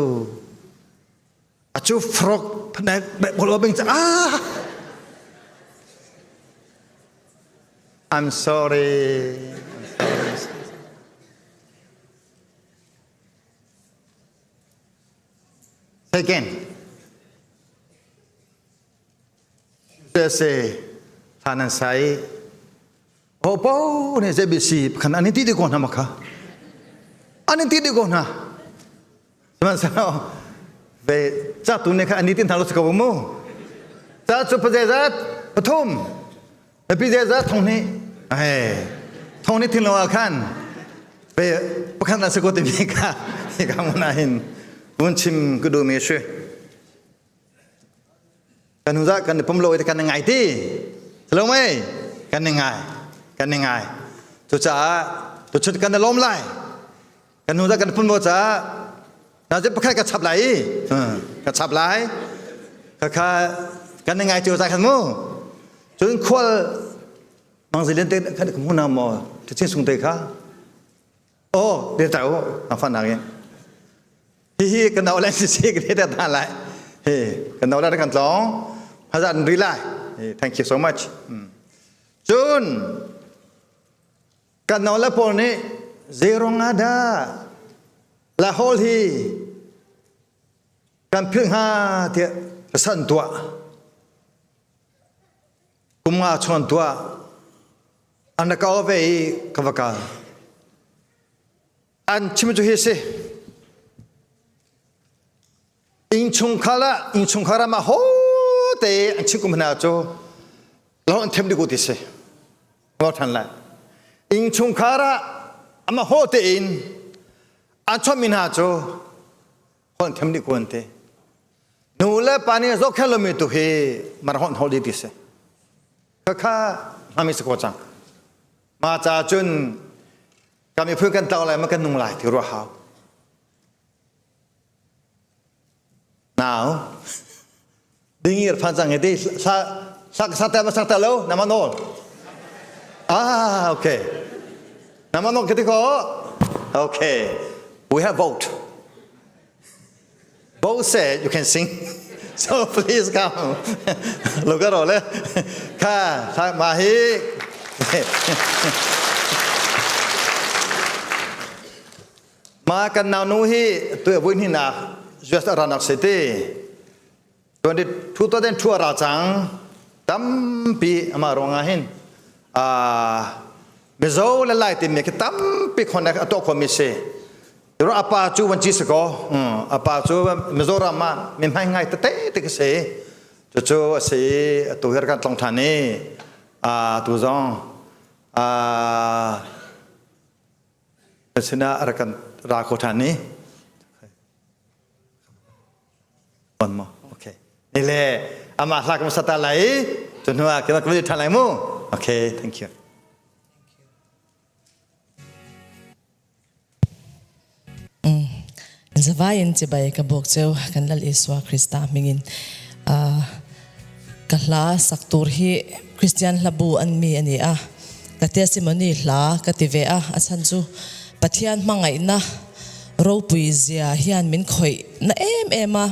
S8: acu frog phanek bol bing ah I'm sorry. I'm sorry. Second. USA than an sai Ho po nih ZBC khan an in ti dih ko hna ma kha. An in ti dih ko hna. Sihmanhsehlaw ve ca tu nih kha an i tin hna lo si ko mu. Ca cu pazezat pathum pi zezat thong hnih eh thong hnih thin lo ah khan ve pakhat na si ko timi kha hika mun ah hin mun chim ka duh mi si. Kan hnu kan i pum lo i kan i ngai ti. Lo mei kan i ngai kan i ngai. Cucaah tuchun kan i lawm lai. Kan hnu kan i pum lo caah na zip pakhat ka chap lai i ka chap lai. Khakha kan i ngai cio zai khan mu. Cun khual mangzilian te khan ka hmu na maw thichin sung te kha. Oh, dir ta u, na fan nak in. Hihi kan nau le si ka te ta lai. Hi, kan nau le kan tlong. Hazan ri lai. Thank you so much. Cun kan nau le pawl nih zeirong ah dah la hol hi kan philh hnga tiah san tuah. Kum nga chuan tuah. An ka ve i ka va kal. An chim cu hi si. Innchungkhar ah innchungkhar ah mah ho te an chim kum hna cu lo an them dih ko ti si. Ngor than lai. Innchungkhar ah amah ho te in an chawmmi hna cu hon them dih ko an ti. Nu le pa nih zohkhenh lomi tu hi mar hon hol di ti si. Khakha hmami si ko cang. Ma ca cun kan miphun kan tlau lai ma kan nung lai ti ruah hau. Now, dingir phan cang ti sa sa sa ta ma sak ta lo nama nawl. Ah, okay. Nama nong kiti ko? Okay. We have vote. Vote said you can sing. So please come. Look at all. Ka ma hi. Ma kan nau nu hi tu vui ni na just ranak city. 2002 a ra cang. Tampi ama ruangah hin Mizo le Lai timi khi tampi connect a tuah khomi si. Ro apa cu van ci si ko. Apa cu Mizoram ah mi hmai ngai tete te khi si. Cucu a si atu hi kan tlong than i tu zong sinah rak kan ra kho than i One more. Okay. Ni le ama hla kan sata lai cu hnu ah kan kan than lai mu. Okay, thank you.
S4: Zavain chibai ka bok cheu kan lal Isua Krista mingin ka hla sak tur hi Christian hlabu an mi ani a ka testimony hla ka ti ve a a chan chu Pathian hmangaihna ropui zia hian min khawih na em em a.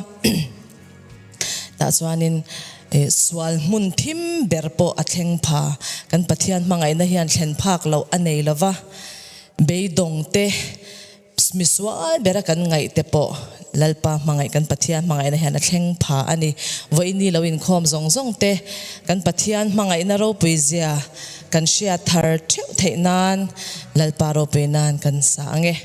S4: Tah chuanin sual hmun thim ber pawh a thleng pha. Kan Pathian hmangaihna hian thlen phak loh a nei lova, beidawng te misual bera kan ngaih te pawh Lalpa hmangaih kan Pathian hmangaihna hian a thleng pha a ni. Vawiini lo inkhawm zawng zawng te kan Pathian hmangaihna ropui zia kan hriat thar theuh theih nan Lalpa ropui nan kan sa ang e.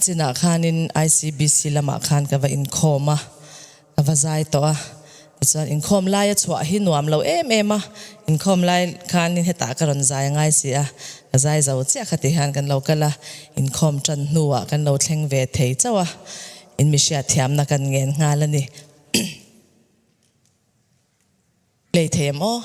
S4: Chinah khanin ICBC lamah khan ka va inkhawm a, ka va zai tawh a. Tichuan inkhawm laia chhuah hi nuam lo em em a, inkhawm lai khanin hetah ka rawn zai ngai si a, ka zai zo chiah kha ti hian kan lo kal a, inkhawm tan hnuah kan lo thleng ve thei chauh a, in mi hriatthiamna kan ngen nghal a ni. Play thei em aw?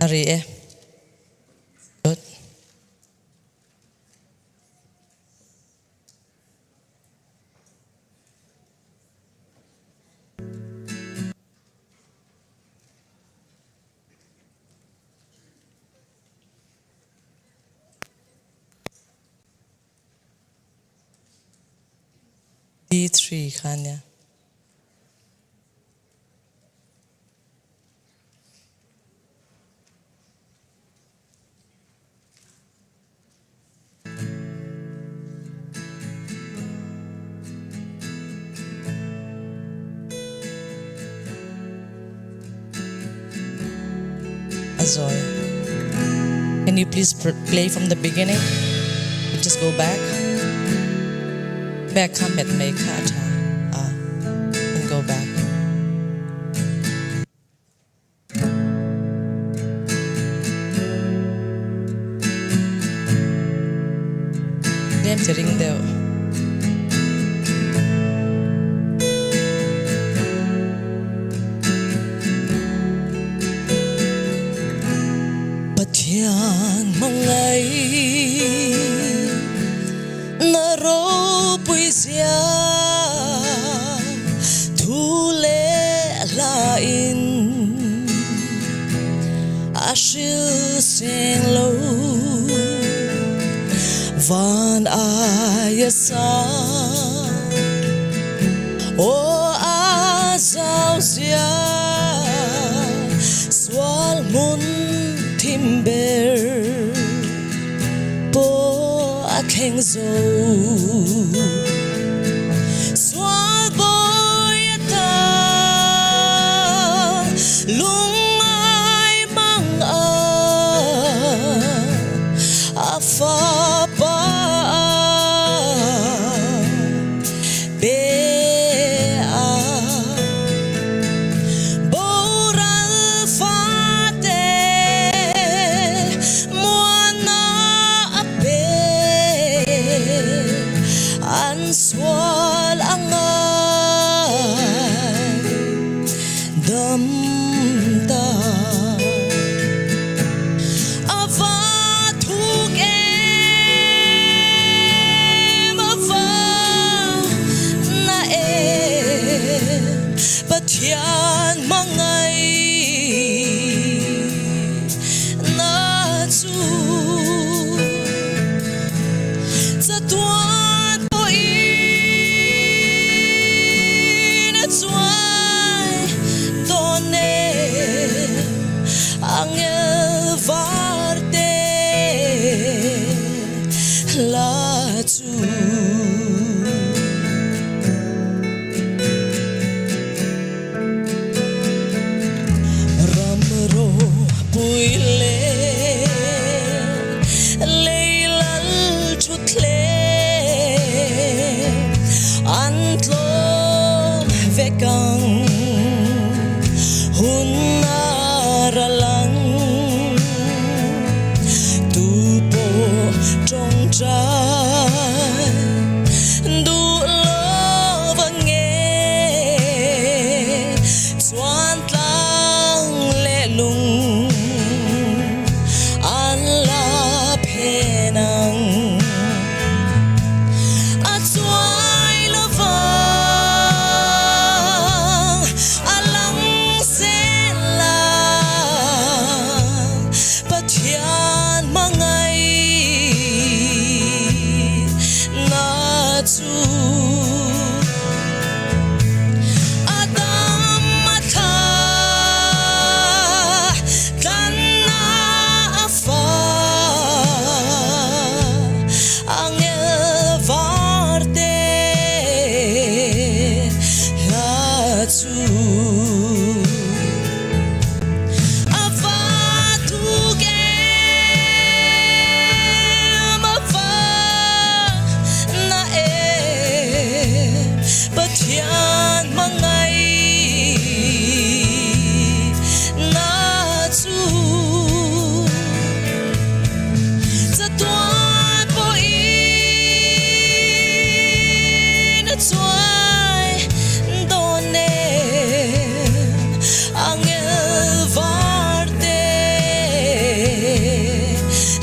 S4: A ri e. Good. D3 kha nia. Azoy. Can you please play from the beginning? Just go back. Back kha met mei kha a tha. Ah, and go back. Tlem chi ring deuh. Pathian hmangaih na ropui zia thu le hla in a hril seng lo.
S5: Van ai a sang Aw a zau zia Sual hmun thim ber Po a thleng zo Sual bawi a ta Lungai mang a A fapa pe a Boral fate muana a pe An sual angai dam ta A va thuk em a va na em Pathian mangai na chu Chatuan pawhin a chuai dawn e Angel varte la chu. Ram ropui le lei lal ṭhutthleng an tlawm vek ang hun a ra lang tu pawh ṭawngṭai duh lo va nge chuan tlang le lung an la phen ang a chuai lo vang a lang zel ang Pathian mangai na chu a dam a tha tlanna a fa angel varte hla chu A va thuk em a va na em Pathian mangai na chu Chatuan pawhin a chuai dawn em Angel varte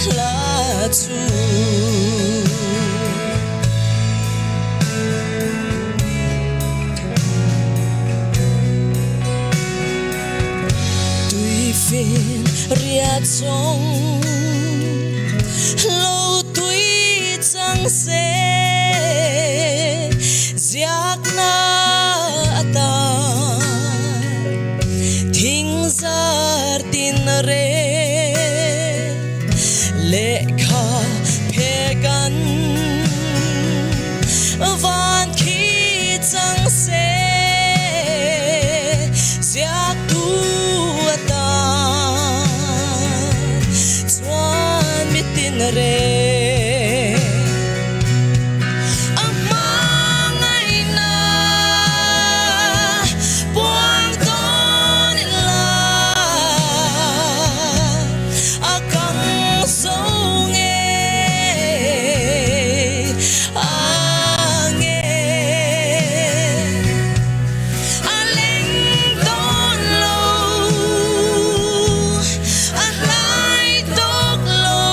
S5: hla chu. Tuifin riat zong lo tui cang seh ziakna atan thingzar tin re lehkha phekan van khi cang seh ziaktu atan chuan mitin re A hmangaihna puang tawn in la a kang zo ngei ang e. A leng dawn lo, a hlai tawk lo.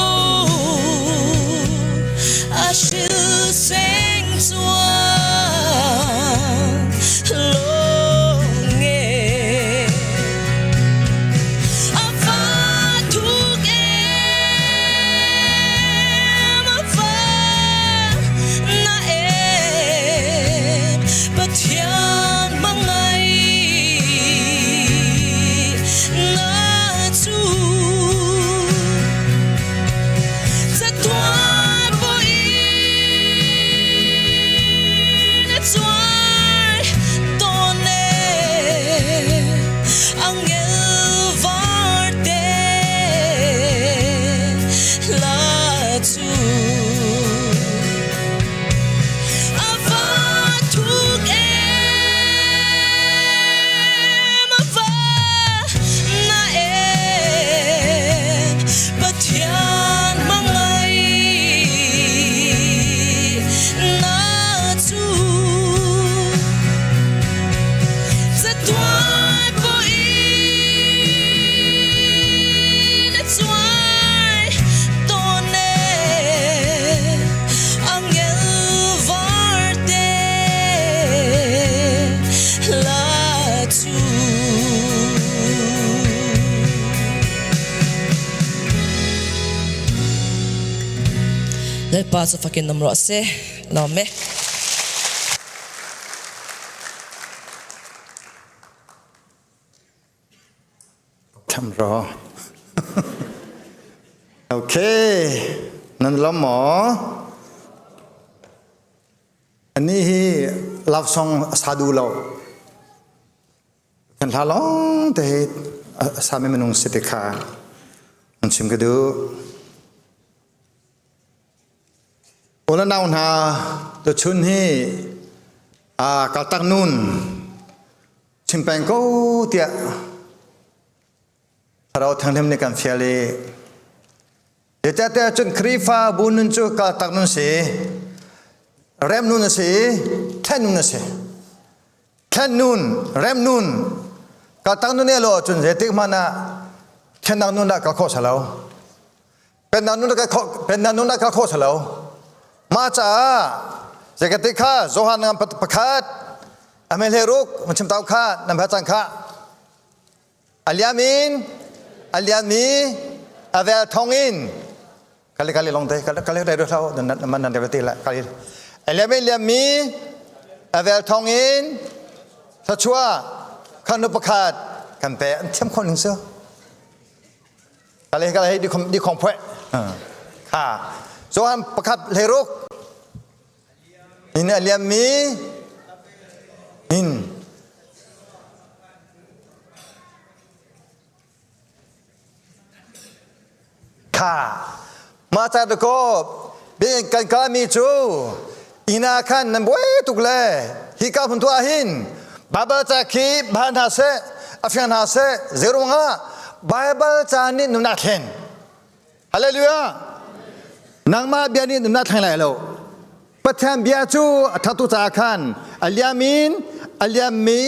S5: cuai tawn e angel varte la chu. Lalpa cu fakin um rawh seh. Lawm e.
S8: Tham ro. Okay. Nan lawm maw? Ani hi love song sa duh lo. Kan hla lawng te hi a sami minung si ti kha an chim ka duh. Ula nau hna tuchun hi a kaltak nun chim peng ko tiah Thlarau Thianghlim nih kan fial i Zeicahtiah cun Khrihfabu nun cu kaltak nun si, rem nun a si, thlen nun a si. Thlen nun, rem nun, kaltak nun e lo cun zeitik hmanh ah thlennak nun ah kal khawh si lo. Pennak nun ah kal khawh, pennak nun ah kal khawh si lo. Mah caah zeikati kha Johan ngam pakhat amel he ruk chim tau kha nam ha cang kha A liam in a liammi a vel thong in kali kali long te kali dai do thau nan nan te la kali a liam in liammi a vel thong in thachua khanu pakhat kan pe an thiam khon ning su kali kali di khom di khong phwe kha so an pakhat leruk in a liammi in kha mah ca dakaw bin kan kalmi cu ina khan nan buai tuk le hi ka hmun tu ah hin Bible ca khi ban hna seh a fiang hna seh zeruangah Bible ca nih nun a thlen Hallelujah! Nangmah bia nih na thleng lai lo. Pathian bia cu a thatu caah khan a liam in a liammi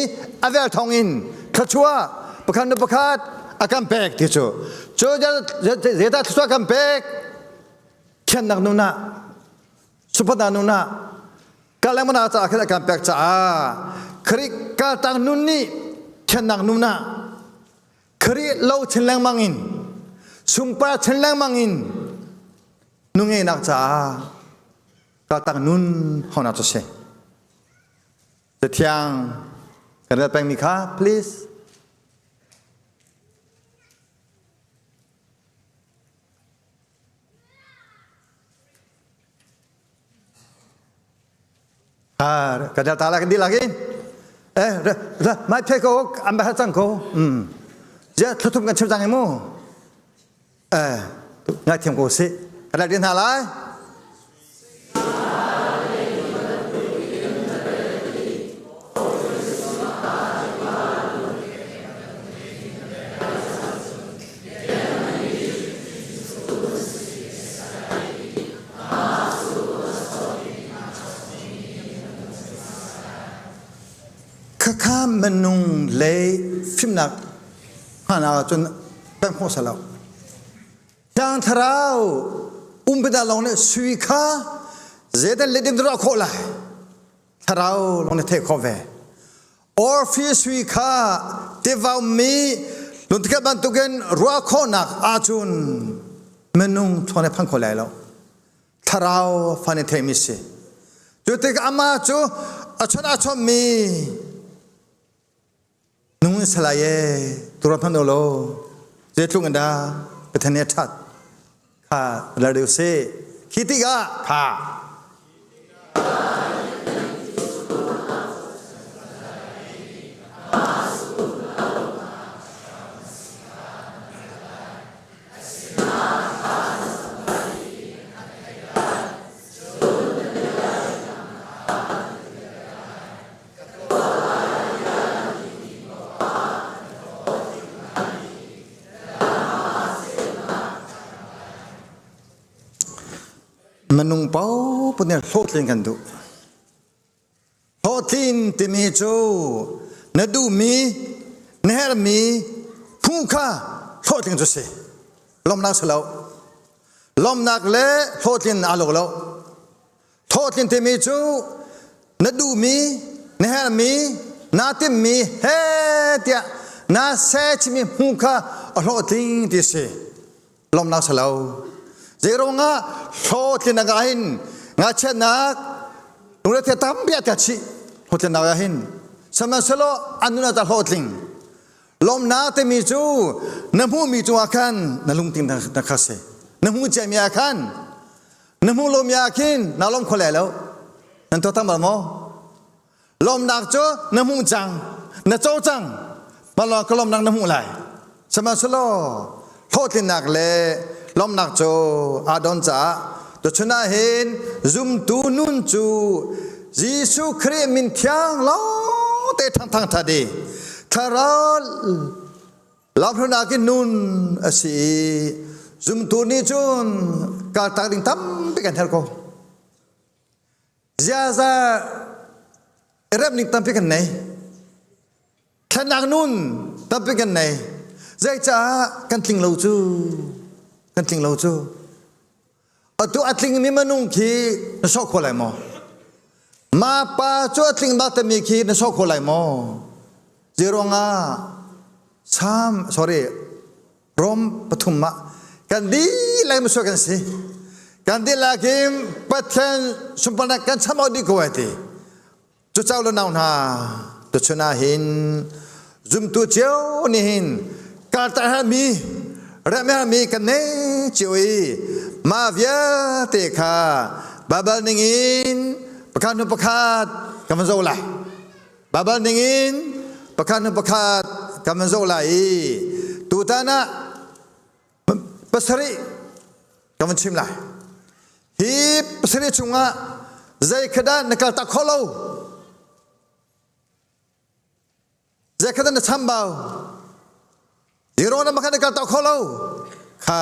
S8: a vel thawng in thluachuah pakhat nu pakhat a kan pek ti cu. Cu zeidah thluachuah kan pek? Thiannak nun ah, supatnak nun ah, kalengmana caah khan a kan pek caah Khrih kaltang nun nih thiannak nun ah Khrih lo chin lengmang in sungpar chin lengmang in nungeinak caah kaltak nun honak cu si. Cathiang kan rel pengmi kha please. Ha, ka delta la kan dihlak in. Eh, ra, mai phe ko, an ba cang ko. Um. Ja thuthum kan chim cang mu. Eh, ngai thiam ko si. Ka din hna lai. Khakha minung lei fimnak hman ahcun kan hmuh salo. Thiang Thlarau umpita lawng nih sui kha zeidan le din ruah khawh lai. Thlarau lawng nih theih khawh ve. Orfi sui kha tivau mi lungtikhat bantukin ruah khawhnak ahcun minung thawng nih phan kho lai lo. Thlarau fa nih theihmi si. Cu tik amah cu a chawnh a chawnhmi nung in salai e turan hman lo zeitluk in dah Pathian nih a ṭhat kha lar deuh si. Khi tikah kha Minung paoh nih hlawhtlin kan duh. Hlawhtlin timi cu na duhmi, na herhmi phu kha hlawhtling cu si. Lawmhnak si lo. Lawmhnak le hlawhtlin aa lo lo. Hlawhtlin timi cu na duhmi, na herhmi, naa timhmi he tiah naa sechimi hmu kha a hlawhtling ti si. Lawmhnak si lo. Zeiruangah hlawhtlinnak ah hin ngakchiatnak lungretheih tampi a tel chih hlawhtlinnak ah hin sihmanhsehlaw an nun ah hlawhtling Lawmhnak timi cu na hmuhmi cungah khan na lungthin na kha si. Na hmuh ciami ah khan na hmuh lomi ah khin naa lawm kho lai lo. Nan tuah bal maw? Lawmhnak cu na hmuh cang, na co cang. Mah lawng ka lawmhnak na hmuh lai. Sihmanhsehlaw hlawhtlinnak le lawmhnak cu aa don caah tuchun ah hin zumtu nun cu Jesuh Khrih min thiang lawng te thangthang ṭhat i thlarau lamhrunak in nun a si i zumtu nih cun kaltak ding tampi kan herh ko. Ziaza remh ning tampi kan nei. Thlennak nun tampi kan nei. Zeicah kan tling lo cu? Kan tling lo cu. Atu a tlingmi minung khi na sawh kho lai maw? Ma pa cu a tling bak tami khi na sawh kho lai maw? Zeiruangah Sam sorry Rom pathum ah kan dihlak misual kan si. Kan dihlak in Pathian sunparnak kan cham dih ko ai ti. Cucau le nau hna tuchun ah hin zumtu cio nih hin kartar mi remhermi kan nei cio i mah vialte kha Baibal ningin pakhat hnu pakhat kan van zoh lai. Baibal ningin pakhat hnu pakhat kan van zoh lai i tutan ah pasarih kan van chim lai. Hi pasarih chungah zei kha dah na kal tak khawh lo? Zei kha dah na chambau? Zero na makhan na kal tak khawh lo? Kha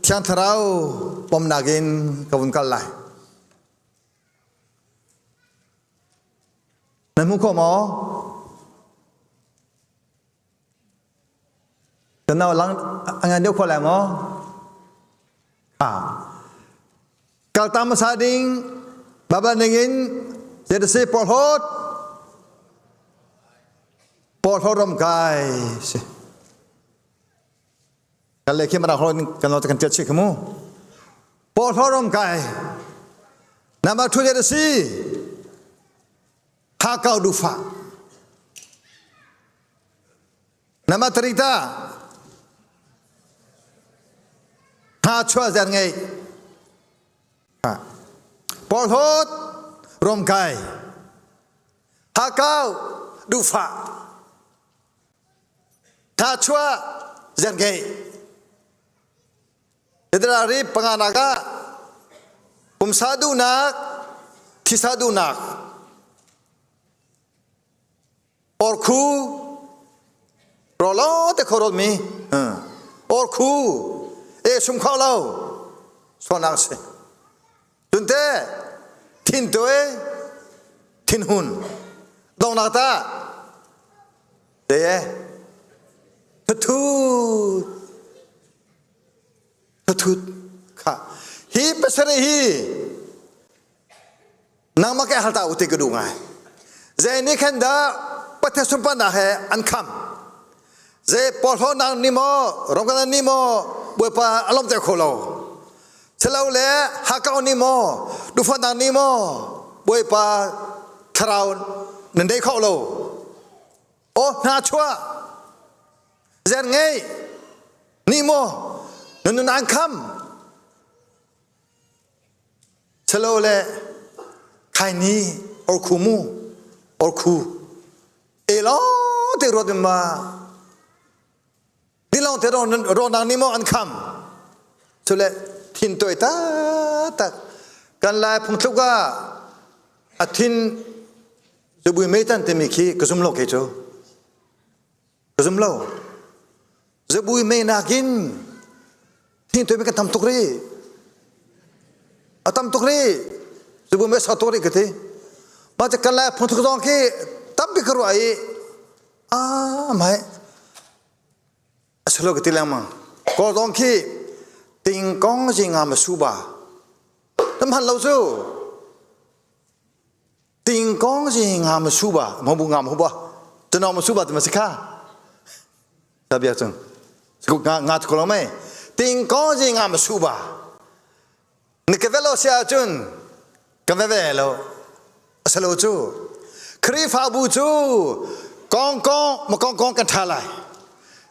S8: Thiang Thlarau pomnak in ka vun kal lai. Na hmu khawh maw? Kan nau lang a ngan deuh khawh lai maw? Ah. Kalta hmasa ding Baibal ningin zeidah porhlawt porhlawt ram kai si. Kan le khi mara hron kan lo kan tiat chih khamu. Porhlawt ram kai. Nama thu zeidah si? Hakau dufa. Nama tarita hna chuah zer ngei porhlawt romkai hakau duhfah tha chuah zer ngei February panganak ah pumsa duhnak thisa duhnak Orkhu rawlo te kho mi orkhu e sum kho lo sualnak si tunte thin toe thin hun dongnak ta te e thu thut kha hi pasarih hi Nangmah ke hal ta u ti ka duh ngai. Zei nih khan dah Pathian sunparnak he an kham? Zei porhlawtnak nih maw, rawmkalnak nih maw Bawipa a lawmter kho lo? Silo le hakau nih maw, duhfahnak nih maw Bawipa thlarau nan dei kho lo? Aw hna chuah zer ngei nih maw nan nun an kham? Chalo le khaini orkhu mu orkhu e lawng te ruat ma dilong te ronang ni maw an kham chule thin toi ta tak kan lai phungthluk ah a thin zubui mei tan timi khi ka zum lo ke cu Ka zum lo. Zabui mei nakin thingtuai mi kan tam tuk rih. A tam tuk rih. Zabui mei sa tuk rih ka ti. Mah cu kan lai phungthuk zong khi tampi ka ruah i ah mai a salo ka ti lengmang. Kawl zong khi tingkong zinga masu ba. Tam han lo cu. Tingkong zinga masu ba. Mo bu nga mo ba. Tano masu ba tu masika. Sabia chung. Nga nga ko lo mai. Tingkong zinga masu ba. Ni ka velo sia cun ka ve ve lo. Asalo cu. Khrihfabu cu kong kong ma kong kong kan tha lai.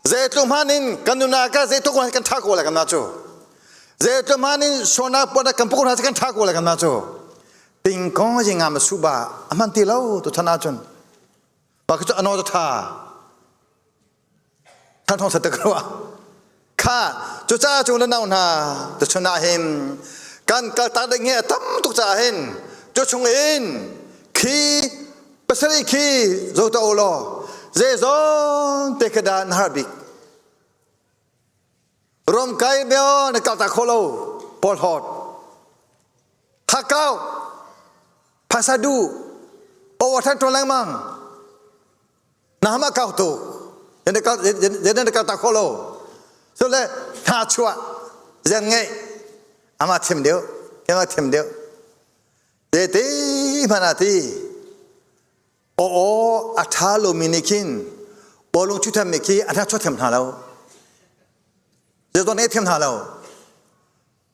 S8: Zeitluk hmanh in kan nuna ka zeitluk hmanh kan tha ko lai kan na cu. Zeitluk hmanh in sona pona kan pukun ha kan tha ko lai kan na cu. Ting kong ji nga ma su ba aman ti lo tu thana cun. Ba cu ano tha. Than thong sat ka Kha cu ca cu na nau hna tu chun ah hin kan kal tak ding hi a tam tuk caah hin cu chung in khi pasarih khi zo ta u law zeizong te kha dah na har bik rom kai beo na kal tak kho lo pawl hot hakau phaisa du overtime tuan lengmang na hama kau tu den kal ta kho lo so le hna chuah zen ngei ama thim deuh ama thim deuh te te mana ti o o a tha lo mi nih khin bolung chu tham mi khi a tha chu tham hna lo je don e tham hna lo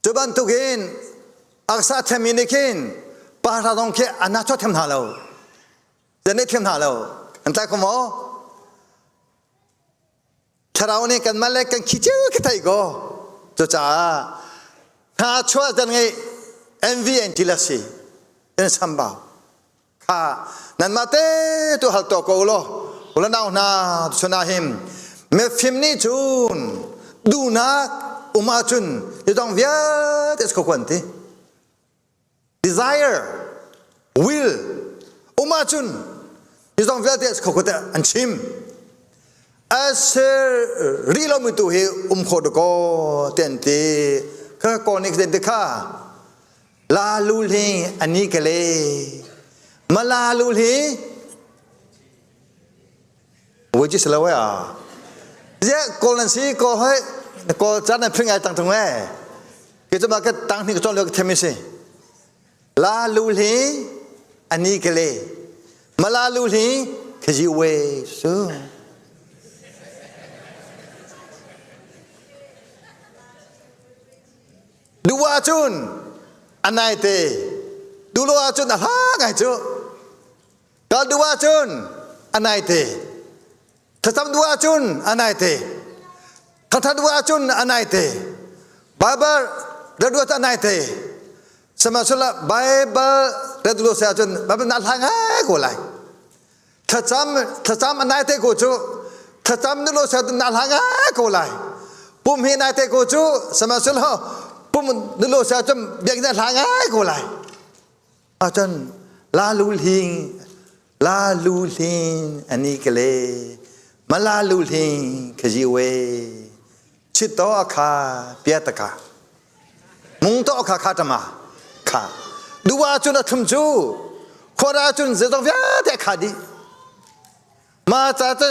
S8: Cu bantukin aksa themi nih khin pa hra zong khi an na thiam hna lo. Zan nih thiam hna lo. An tlai ko maw? Thlarau nih kan mah le kan khi cio khi thei ko. Cucaah hna chuah zan ngei envy and jealousy in sambau. Kha nanmah te tu hal to ko law ulanau hna chuna him mifim nih cun duhnak um ahcun idong vialte ko kuan ti desire will um ahcun idong vialte ko te an chim aser ri lo mi tu hi um kho do ko ten ti kha ko nik den te kha La lu hling ani ka le. Ma la lu hli Which is lo ya. Ye kawl nan si kawl hoi kawl chan nan phring ai tang tung e. Ke chuma ka tang ni ka chon lo ka themi si. La lu hli ani ka le. Ma la lu hli khaji we su. Duh ahcun a nai te, duh lo ahcun a hla ngai cu. Kal duh ahcun a nai te. Thlacam duh ahcun a nai te. Thangthat duh ahcun a nai te. Bible read duh ahcun a nai te. Sihmanhsehlaw Bible read duh lo si ahcun Bible na hla ngai ko lai. Thlacam thlacam a nai te ko cu thlacam nu lo sa na hla ngai ko lai pum hi nai te ko cu sihmanhsehlaw pum nu lo sa cun biakinn hla ngai ko lai ahcun la lu hling la lu hling ani kele ma la lu hling khaji we chit to akha pia taka mung to kha kha tama kha duwa cun a thum cu khora cun zeizong vialte kha dih ma ca te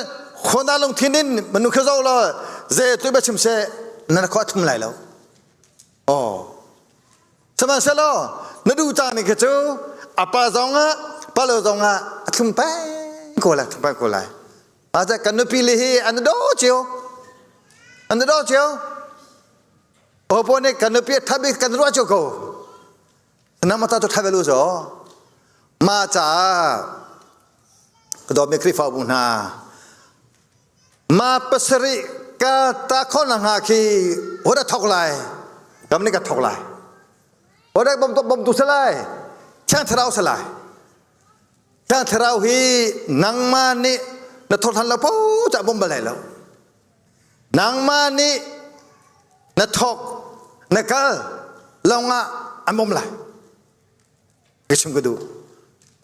S8: khona lungthin in manu kha zo lo ze tu ba chim se na kho thum lai lo oh sihmanhsehlaw na du ta ni kha cu apa zong ah pa lo zong ah a thlum peng ko lai thlum peng ko lai a kan nupi le hi an do cio an do cio Opo nih kan nupi thabi kan ruah cio ko. Nama ta tu thabe lu zo. Ma caah ka dawtmi Khrihfabu hna ma pasarih ka ta kho na hnga khi hora thok lai kam nih ka thok lai hora bom bom tu salai thiang thlarau salai thiang thlarau hi nangmah nih na thor than lo po cha bom balai lo Nangmah nih na thawk na kal lawngah an um lai. Ka chim ka duh.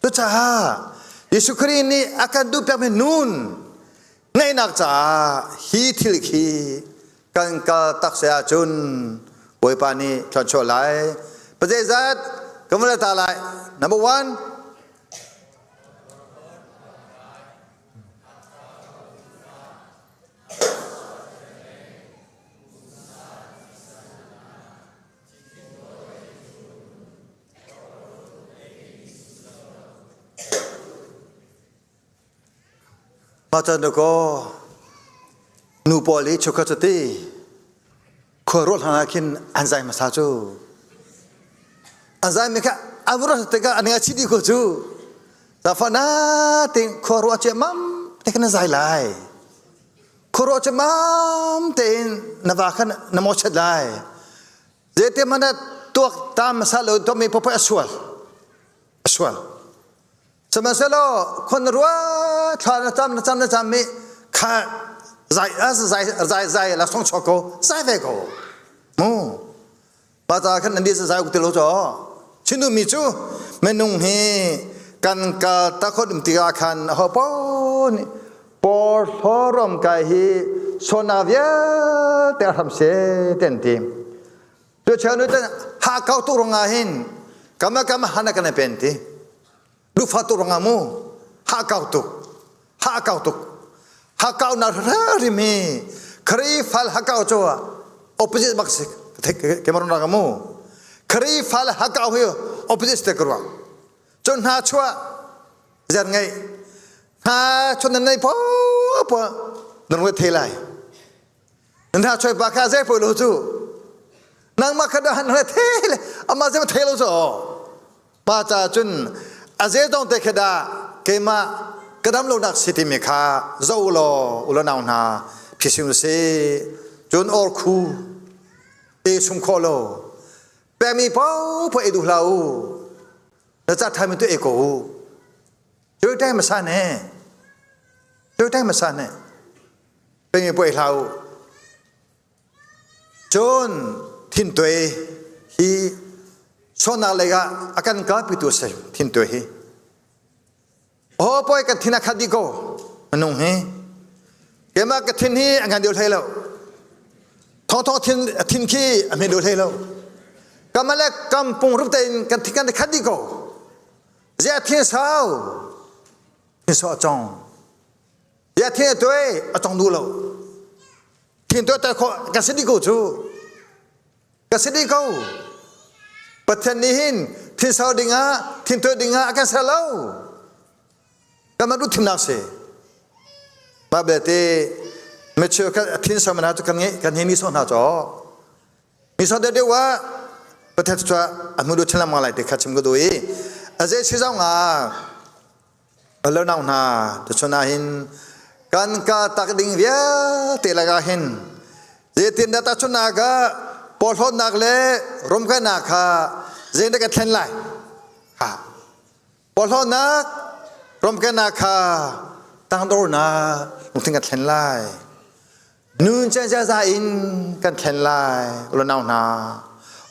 S8: Cucaah Jesuh Khrih nih a kan duhpiakmi nun ngeihnak caah hi thil khi kan kal tak se ahcun Bawipa nih thluachuah lai. Pazeizat kan vun ta lai. Number one, Mah caan ko nu pawl i chukha cuti khua ruah hlan ah khin an zai hmasa cu. An zai mi kha an ruah tikah an nga chih dih ko cu. Zafa na ting khua ruah ciammam te khan na zai lai. Khua ruah ciammam tein na va khan na mawchet lai. Zeiti hmanh ah tuak ta hmasa lo tuahmi paohpaoh a sual. A sual. Sihmanhsehlaw khua na ruah thla na cam na cam na cam i kha zai zai zai zai la song chuak ko zai ve ko. Mu. Pa ca khan nan di zai uk ti lo cho. Chinu mi cu minung hi kan kal ta khot um tikah khan ho po nih porhlawrom kai hi sona vialte a hram se ten ti tu cheu nu ten ha kau tu ronga hin kama kama hana kana pen ti lufa tu ronga mu ha kau tu ha kau tu ha kau na ri mi khari fal ha kau cho opposite bak se kemaron ra mu khari fal ha kau hi opposite te karwa chon hna chua zer ngei hna chon nan nei po po nan rui thei lai nan hna choi pa kha zei poi lo cu nangmah kha han re the le ama zem thei lo cho pa cha cun a ze dong te kha da keimah ka dam lo nak si ti mi kha zo law ulo nau hna phisim si cun or khu te sum kho lo pemi po po e du hlau Na ca ṭha mi tu e ko u. Cuai ṭai hmasa ne. Cuai ṭai hmasa ne. Peng puai hlah u. Cun thintuai hi sualnak lei ah a kan kalpitu a si thintuai hi. Aw poi kan thin a khat dih ko minung hi. Keimah ka thin hi a ngan deuh hlei lo. Thawngthawng thin thin khi a hme deuh hlei lo. Kamale kampung rup tein kan thin kan khat dih ko. Ziah thin sau thin sau a cong. Ziah thin a tuai a cong duh lo. Thin tuai tuai khawh kan si dih ko cu. Ka si dih ko. Pathian nih hin thinsau dingah, thintuai dingah a kan ser lo. Kanmah duh thimnak si. Mah belte micheu kha thinsau mana cu kan ngeih kan hi ni sawh hna caw. Ni sawh deuh deuh ah Pathian cu a hmu duh chin lengmang lai ti kha chim ka duh i a zei si zong ah lo nau hna tuchun ah hin kan ka tak ding vialte lakah hin zeitindah tahchunhnak ah porhlawtnak le romkainak kha zeitindah kan thlen lai ha porhlawtnak romkainak kha tangdornak lungthin kan thlen lai nun ziaza in kan thlen lai unau hna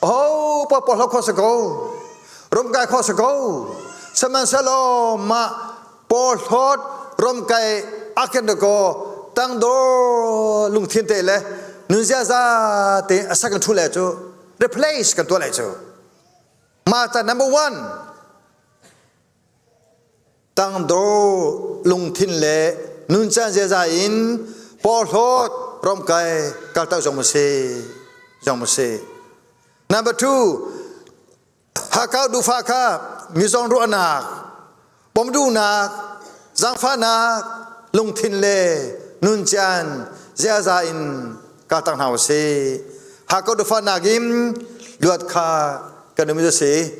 S8: oh pa porhlawt kho si ko romkai kho si ko sihmanhsehlaw mah porhlawt romkai aken ko tangdor lungthin te le nun ziaza te a sak in thu le cu replace kan tuah lai cu mah ca number one Tangdor lungthin le nuncan ziaza in porhlawt romkai kaltak zong si zong si. Number two, Hakau dufa kha mizong ruahnak, bawmduhnak, zaangfahnak, lungthin le nuncan ziaza in kaltak hna usih. Hakau dufa nakin luat kha kan um si.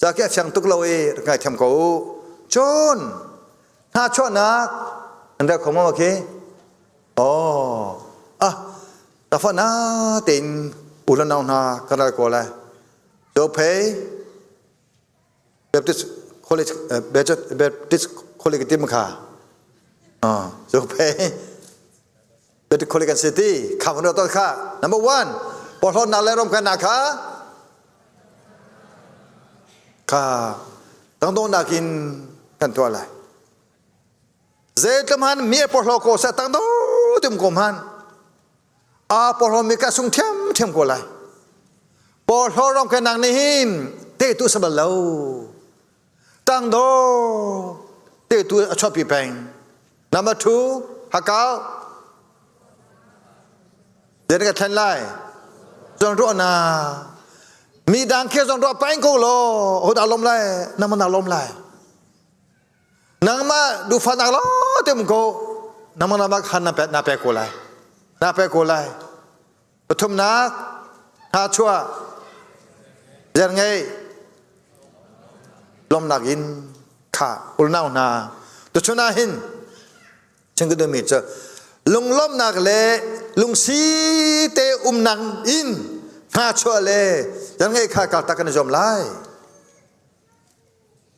S8: Ca khi a fiang tuk lo i rak ngaithiam ko u. Cun hna chuahnak an rel kho maw khi? Oh, ah, tafa na tein u le nau hna kan ral ko lai. Zophei Baptist College Baptist College tim kha. Ah, Zophei Baptist College kan si ti. Kha kan kha. Number one, porhlawtnak le romkainak kha kha tangdawhnak in kan tuah lai. Zeitlum han mi a porhlaw ko seh tangdor tim ko hman. A porhlaw mi ka sung thiam thiam ko lai. Porhlaw romkainak nih hin te tu sabal lo. Tangdor te tu a chuahpi peng. Number two, hakau. Zei ka thlen lai? Zon ruah na. Mi dang khi zon ruah paing ko lo. Ho dah lom lai? Nangmah na lom lai. Nangmah dufa nak lo te um ko. Nangmah nangmah khan na pe na pe ko lai. Na pe ko lai. Pathumnak hna chuah zer ngei lawmnak in kha ulnau hna tuchun ah hin chingkudumi cu lunglawmhnak le lungsi te umnak in hna chuah le zer ngei kha kaltak kan i zuam lai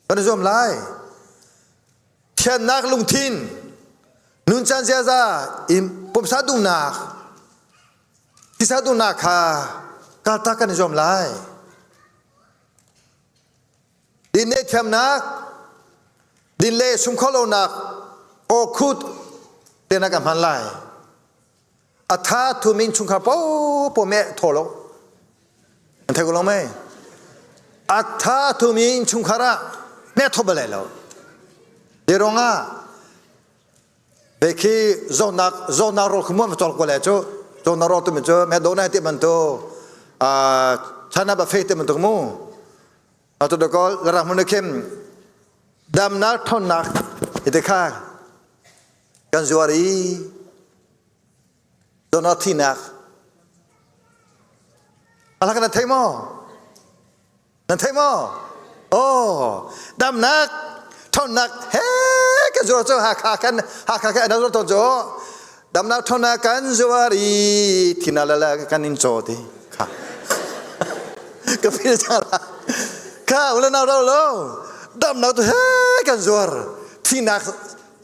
S8: kan i zuam lai thiannak lungthin nuncan ziaza in pumsa duhnak tisa duhnak kha kaltak kan i zuam lai din le thiamnak din le sumkhawhlonak awkhut tenak kan hman lai a tha thum in chungkhar popo meh thaw lo an thei ko lo mei a tha thum in chungkhar ah meh thaw bal lo de rong ah ve khi zonak zonak ro khmu ma chol ko le chu zonak ro tu mi chu me do nai ti man tu a chana ba fe te man tu mu atu do ko la mun khem damnak thonnak ite kha kan zuar i donor thinak alak nan thei maw nan thei maw oh damnak thonnak he kan zuar cu hakha kan hakha kan zuar ton cu damnak thonnak kan zuar i thina la la kan in chaw ti kha ka fil la kha ula nau lo damnak tu he kan zuar thinak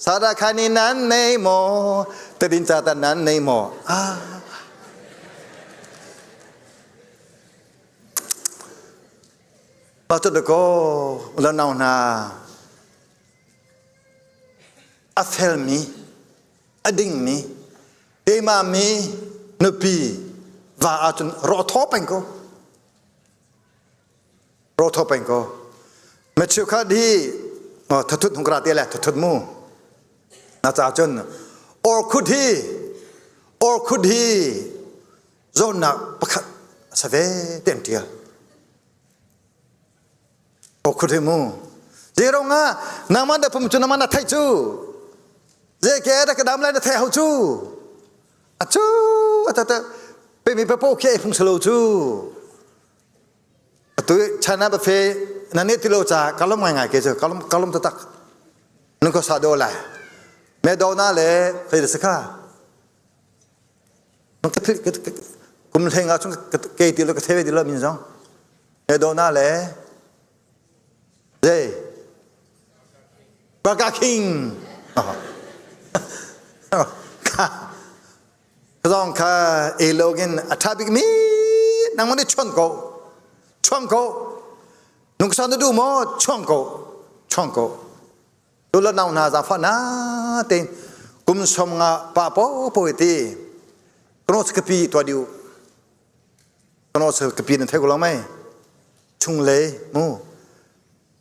S8: Sada khani nan nei maw? Tadin ca tan nan nei maw? Ah. Pastor de ko la nau hna a felmi a dingmi teima mi nupi va ahcun rawh thaw peng ko ro tho peng ko ma cheukhat hi thathut hung kra te le thathut mu na cha cun or khut hi or khut hi zawnnak pakhat save ten tial or khut hi mu zerong ah nangman da pum chu nangman na thai chu ze ke da ka dam lai na thai hau chu achu atata pe mi pa po khe phung salo chu Atu China buffet na ne tilo ca kalom ngai ngai ke cu kalom kalom tatak nun ko sa do lai me do na le khei da sakha kum hleng ah chung ke ti lo ka theve ti lo min zong me do na le zei Burger King ka Zong kha elogin a ṭha bikmi nangmah nih chuan ko chuang ko nungsa na duh maw chuang ko chuang ko tu la nau hna zafa na te kum som nga pa po po ti kono kapi to diu kono kapi na thai ko lang mai chung le mu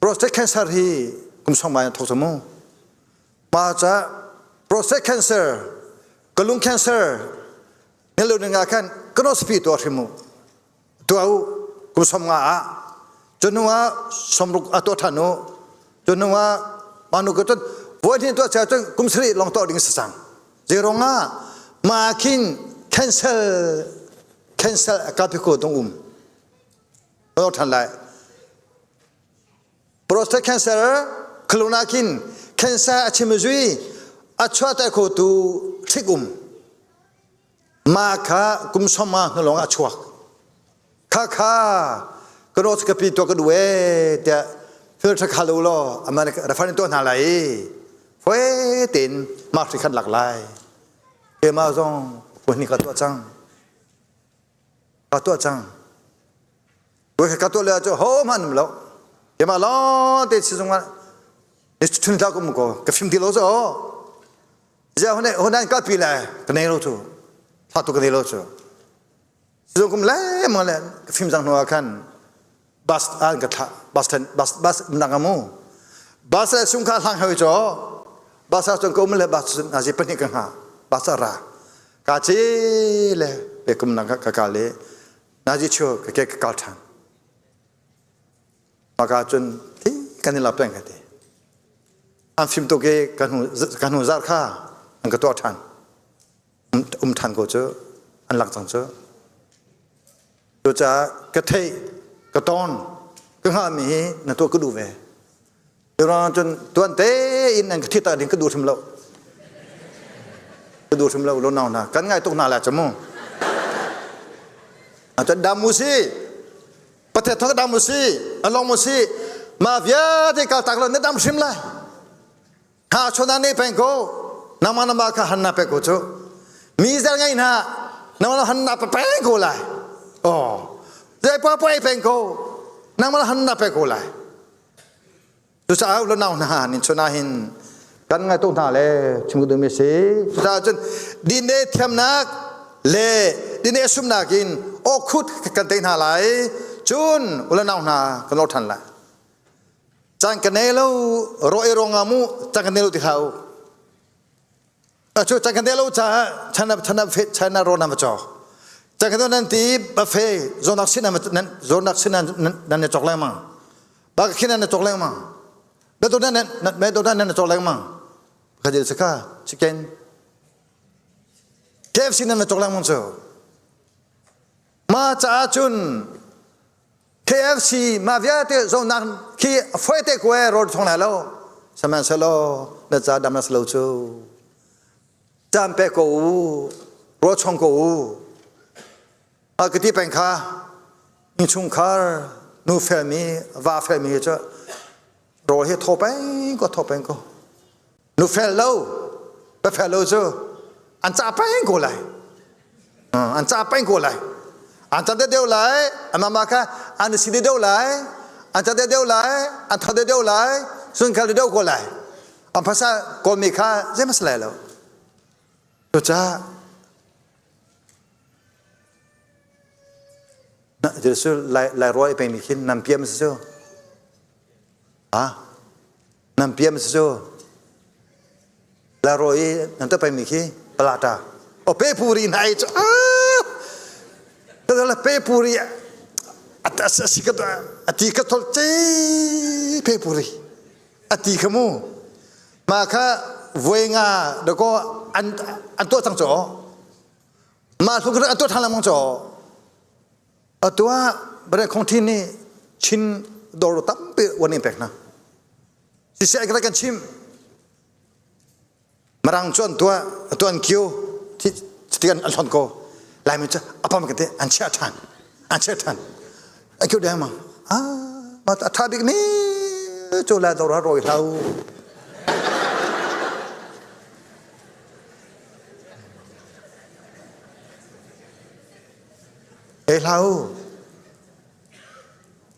S8: prostate cancer hi kum som mai thok mu Ma ca prostate cancer, ka lung cancer, nelu ning ah khan kanospi tuah hrim u. Tuah u kum som nga ah. Cun hnu ah somruk a tuah than u. Cun hnu ah manu ka cun voi hnih tuah cia cun kum sarih long tuah ding si cang. Zeirong ah ma khin cancel cancel a kapi ko tung um. Tuah than lai. Prostate cancer khluna khin cancer a chim zui a chuahter khotu hrik um ma kha kum soma hnulong a chuak kha kha ka ka pi to ka du e tiah filter kha lo lo ama referendum to hna lai foi tin ma hri khat lak lai ke ma zong ni ka to chang ka tuah cang ka tuah le cu ho hmanh um lo keimah lawng te sizung ah ni chun tla kum ko ka fim ti lo cu zia hone honan ka pi le ka nei lo cu thla tu ka nei lo cu sizung kum le mang le ka fim cang hnu ah khan bus an ka thla bus bus bus nang amu bus le sung kha hlang hoi cho bus ah cun ka um le bus na zi pahnih ka hnga bus ra ka ci le pe kum nang ka ka le na ji chu ka ke ka kal than maka cun thi kan in la peng ka ti an fim to ke kan hu kan hu zar kha An ka tuah ṭhan. Um ṭhan ko cu. An lak cang cu. Cucaah ka theih, ka tawn, ka hngahmi hi na tuah ka duh ve. Curuangah cun tuan tein an ka thit ding ka duh hrim lo. Ka duh hrim lo lo nau hna. Kan ngai tuk hna la cu mu. Cun dam u si. Pathian thawng dam u si. Along mu si. Ma vialte kal tak lo na dam hrim lai. Ha chona ne peng ko. Nangmah nama kha han na pe ko cu. Mi zel ngai hna. Nangmah han na pe peng ko lai. Oh. Zei pa pa peng ko. Nangmah han na pe ko lai. Cucaah u le nau hna nin chun ah hin kan ngai tuk hna le chim ka duhmi a si. Cucaah cun dine thiamnak le dine sumnak in awkhut kan tei hna lai. Cun u le nau hna kan lor ṭhan lai. Caan ka nei lo ro i rong ah mu caan ka nei lo ti hlah u. Cu caan ka nei lo caah chana chana fe chana ro nan va cawk. Caan ka nan ti ba fe zawnak sin nan zawnak sin nan nan cawk lengmang. Ba khin nan cawk lengmang. Be to nan nan be to nan nan cawk lengmang. Ka jil saka chicken KFC nan cawk lengmang cu. Ma caah cun KFC ma vialte zonak khi foi te kue road thong lai lo. Sihmanhsehlaw na ca dam na slo cu. Cam pe ko u, ro chong ko u. A ka ti peng kha innchungkhar nu felmi va felmi cu rawl hi thaw peng ko thaw peng ko nu fel lo pa fel lo cu an ca peng ko lai an ca peng ko lai an ca deuh lai amama kha an si deuh lai an ca deuh lai an tho deuh lai sun khal deuh ko lai an phasa kawlmi kha zei lai lo cucaah Jesuh lai lai ruai pengmi khin nan piam si cu. Ah, nan piam si cu. Lai ruai nan to pengmi khi palata. O pe puri na ai cu. Ah! La pe puri a si ka ati ka thol ce pe puri ati kha mu ma kha voi nga da ko an an to cang cho Mah hluk a tuah ṭhan lengmang caw. Atu ah Bare Khong Thin nih Chin dawr tampi uan in pek hna. Siseh ka kan chim. Marang cu an tuah, atu an kio, ti an hlon ko. Laimi cu apam ka te an chiah ṭhan. An chiah ṭhan. An kio deng mang. Ah, a ṭha bik mi cu lai dawr ah rawi hlau. Ei hlah u.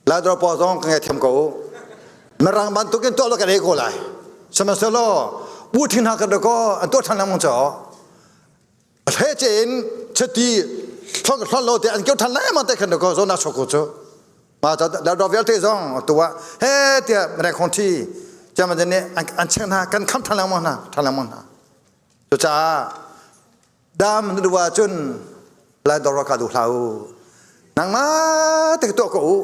S8: Ladro paw zong ka ngaithiam ko u. Mirang bantukin tuah lo kan ei ko lai. Sihmanhsehlaw pu thing hna kan ko an tuah ṭhan lengmang caw. A hle in chiti hlon hlon lo te an keu ṭhan lengmang te khan ko zo na chok ko cu. Ma ta ladro vialte zong tu ah he tiah mre khong thi chaman nih an cheng hna kan kham ṭhan lengmang hna ṭhan lengmang hna. Cucaah dam na duh ahcun lai dawr ka duh hlah u. Nangmah te tuah ko u.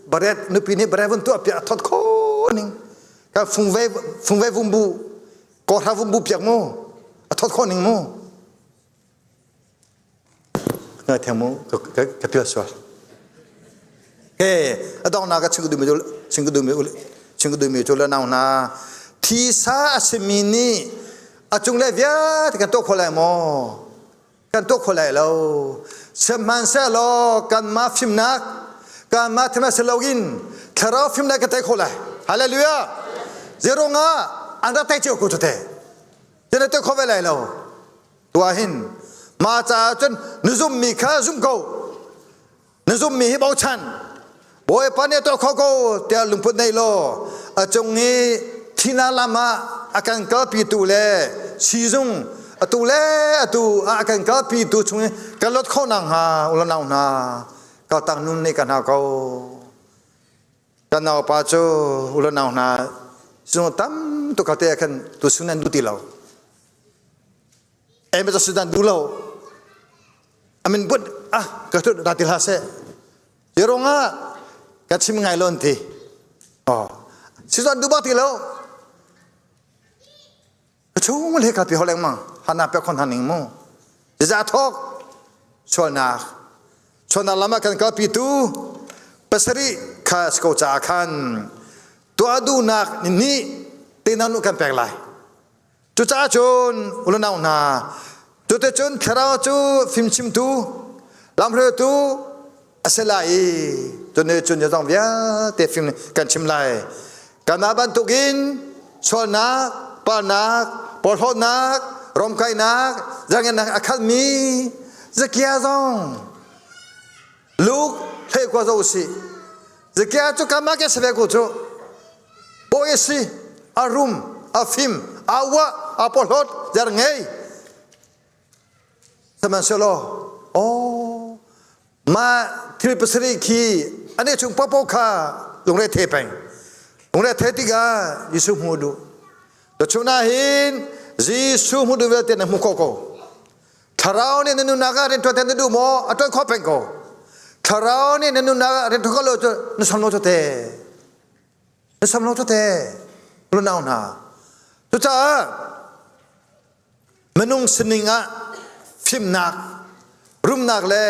S8: Baret nupi nih baret vun tuah piak thot kho ning. Ka fungve fungve vum bu kawhra vum bu piak mu. A thot kho ning mu. Ngai theng mu ka ka pial sual. He adong na ka ching du mi ching du mi ching du mi chu la nau na thi sa a simi nih a cung le vialte kan tuah kho lai maw kan tuah kho lai lo sihmanhsehlaw kanmah fimnak kanmah thimnak si loin thlarau fimnak kan tei kho lai hallelujah zerong ah an rak tei cio ko cu te te na tuah kho ve lai lo tuah hin mah caah cun na zummi kha zum ko Na zummi hi bochan. Bawipa nih a tuah kho ko tiah lungput nei law a cung i thina lam ah a kan kalpitu le siizung atu le atu ah a kan kalpitu chung i kan lot kho nak hnga ulanau hna kaltak nun nih ka hna ko. Kan naupa cu ulanau hna sung tam tuk te ah khan tusun an duh ti lo. Ei ma sudan duh lo. Amin but ah ka tu da ti hlah seh. Zerong ah ka chim ngai lo an ti. Oh. Sizuan duh bak ti lo. Ka chung le ka pi ho lengmang. Hana pek khon haning mu. Ziza thok sualnak sualnak lam ah kan kalpi tu pasarih kha si ko caah khan tuah duhnak ni te nu kan pek lai. Cucaah cun unau hna cuticun thlarau cu fimchimtu lamhruaitu a si lai i cun cun zong vialte fim kan chim lai. Kanmah bantukin sualnak, palnak, porhlawtnak, romkainak, zaangennak a khatmi Zakia zong Luke hlei kua zo usih. Zakia cu kanmah ke si ve ko cu. Bawi a si, a rum, a fim, a uah, a porhlawt, zer ngei. Sihmanhsehlaw, oh, mah thil pasarih khi an i chung paohpaoh kha lungre the peng. Lungre the tikah Jesuh hmu duh. Tuchun ah hin Jesuh hmu duh vialte na hmu khawh ko. Thlarau nih na nunnak ah rianṭuan na duh maw? A ṭuan khawh peng ko. Thlarau nih na nunnak ah rianṭuan khawh lo cu na sam lo cu te. Na sam lo cu te. Lunau hna. Cucaah minung sining ah fimnak, rumnak le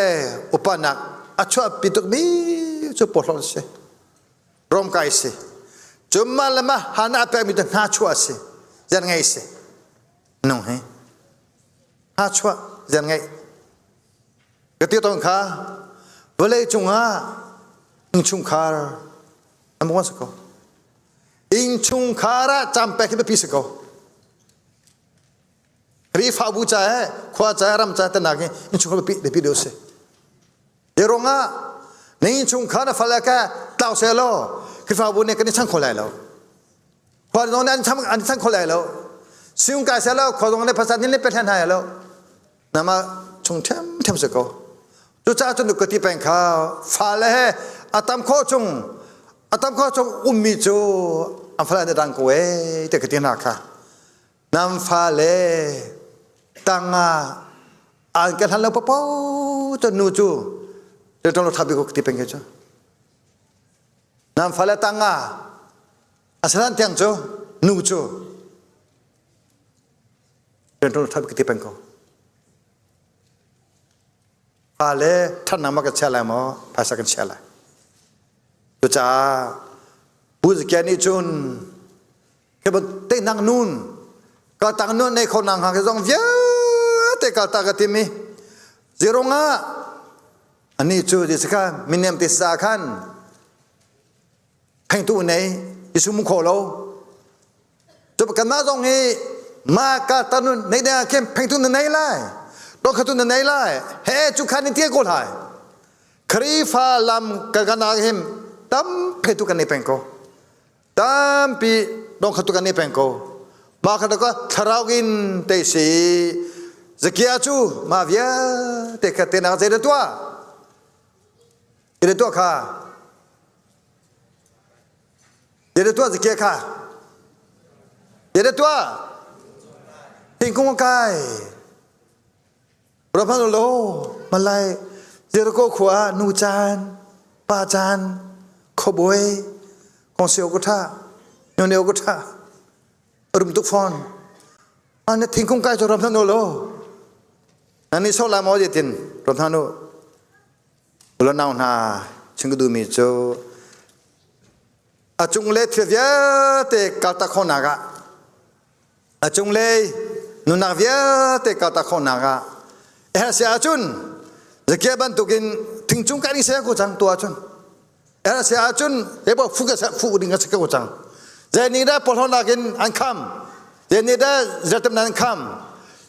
S8: upanak a chuahpi tukmi cu porhlawt a si. Romkai si. Cumma le mah hana a pekmi cu hna chuah a si. Zer ngei si. Nung hi. Hna chuah zer ngei. Ka ti tawn kha vawlei cungah innchungkhar an buan si ko. Innchungkhar ah cam pek hi biapi si ko. Khrihfabu ca he khua ca ram ca tanak hi innchungkhar biapi biapi deuh si. Hi ruangah na innchungkhar na fale ka tlau seh law Khrihfabu nih kan i chang kho lai lo. Khua zong nih an chang an chang kho lai lo. Siung kai seh law khua zong nih pasal nih pe hlan hai lo. Nama chung ṭhem ṭhem si ko. Cucaah cun ka ti peng kha fale he a tam khawh chung a tam khawh chung ummi cu an fale an i dang ko ee ti ka ti hna kha. Nam fale tangah an ka hlan lo papo cu nu cu cu lo thabi ko ti peng ke cu. Nam fale tangah a salan tiang cu nu cu lo thabi ti peng ko. Fale thatnak ma ka chia lai maw phaisa kan chia lai. Cucaah Pu Zakia nih cun Ke ban te nang nun ka tang nun nei kho nang ha ke zong vialte ka ta ka tim i zirung ah ani cu ti saka minem te sa khan phengtu nei isu mu kho lo tu kan ma zong hi ma ka ta nun nei ding ah khin phengtu na nei lai to khatu na nei lai he chu khan in tie ko lai Khrifa lam ka kan him tam phengtu kan nei peng ko Tampi dongkhat kan i peng ko. Mah kha ka thlarau in te si Zakia cu mah vialte kha te nak zei dah tuah? Zei dah tuah kha? Zei dah tuah Zakia kha? Zei dah tuah? Thingkung a kai. Ruahmanh law Malai Jericho khua ah nu caan, pa caan, khuabawi, kongsi ko ṭha, nyone ko ṭha, rum tuk fawn. An thingkung kai cu ram hna law. Nan ni sok la maw tin ram hna nu. Ulo nau hna chim ka duhmi cu a cung le thil vialte kaltak khawhnak ah A cunglei nunnak vialte kaltak khawhnak ah er si ahcun Zakia bantukin thingcung kan i ser ko cang tu ahcun er si ahcun he bo fu ka fu ding a si ko cang zei nih dah porhlawtnak in an kham zei nih dah zertemnak an kham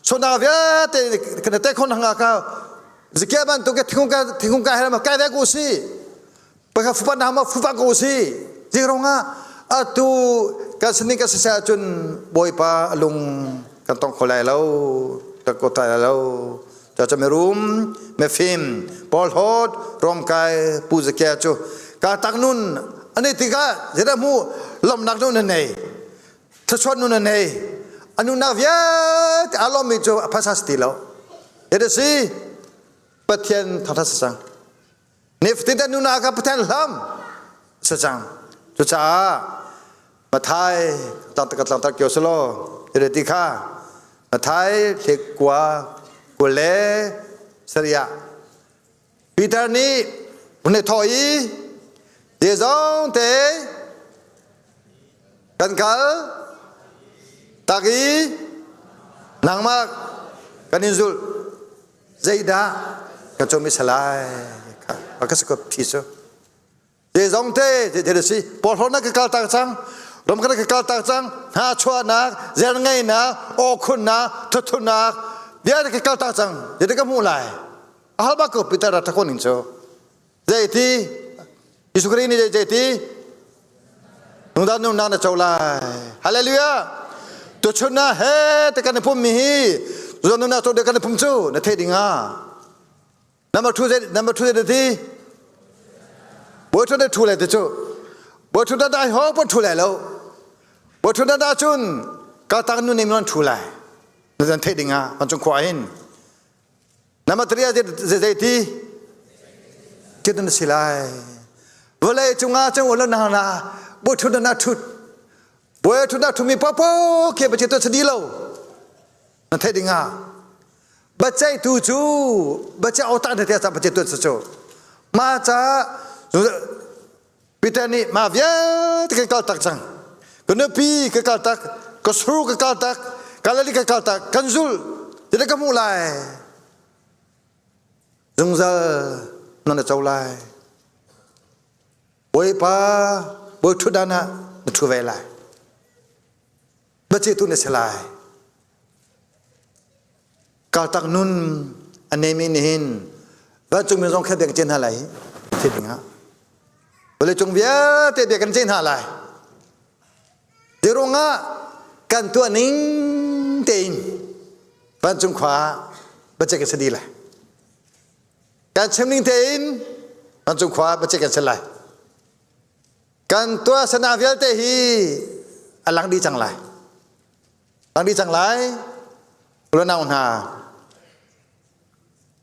S8: sualnak vialte kan te khon hanga ka Zakia bantukin thingkung ka thingkung ka her ma kai ve ko si Pakhat fupa na ma fupa ko si. Zirong ah atu kan sinin kan siseh ahcun Bawipa lung kan tong kho lai lo, kan ko tai lai lo. Caca mirum, mifim, porhlawt, romkai, pu zakia cu ka tak nun ani tikah zeidah mu lawmhnak nun a nei thluachuah nun a nei a nunnak vialte aa lawmmi cu a phaisa si ti lo It si Pathian thangthat si cang Nifatin te nuna ka Pathian hlam si cang. Cucaah Mathai tlangtar ka tlangtar kio selaw ti kha. Mathai hlekua kule saria. Peter nih hun i thawh i zeizong te kan kal tak i nangmah kan in zulh zeidah kan cawm i salai kha ka si ko phi cu Zeizong te thil a si. Porhlawtnak ka kal tak cang. Ramkhat ka kal tak cang. Hna chuahnak, zer ngeinak, awkhunnak, thuthunnak, vialte ka kal tak cang. Zeiti ka hmuh lai? A hal bak ko Peter a thakon ning cu. Zeiti? Jesuh Khrih nih zeiti? Nungdam nunnak na co lai. Hallelujah! Tuchun na he te kan i pum mi hi zon nunnak co de kan i pum cu na theih ding ah Number 2 zai number 2 zai ti. Boi thun thu lai te chu. Boi thun da ho pon thu lai lo. Boi thun da chun ka tang nu nim non thu lai. Na zan the ding a man chung khwa hin. Number 3 zai zai ti. Ti dun si lai. Vawlei cungah chung ulo na na boi thun na thut. Boi thun na thumi popo ke ba che to chadi lo. Na theih ding ah baceihtu cu baceih otak na tiah baceihtu an si cu ma ca Peter nih ma vialte kan kal tak cang ka nupi ka kal tak ka suru ka kal tak Galilee ka kal tak kan zul ti ka hmuh lai zungzal nan na co lai Bawipa bawi ṭhutdan ah na ṭhu ve lai Biaceihtu na si lai. Kaltak nun a neimi nih hin vancungmi zong kha bia kan cin hna lai thi ding ah. Vawleicung vialte bia kan cin hna lai. Ti ruangah kan tuah ning tein vancung khua ah biaceih kan si dih lai. Kan chim ning tein vancung khua ah biaceih kan si lai. Kan tuah sana vialte hi a lang dih cang lai. Lang dih cang lai. Ulonau hna,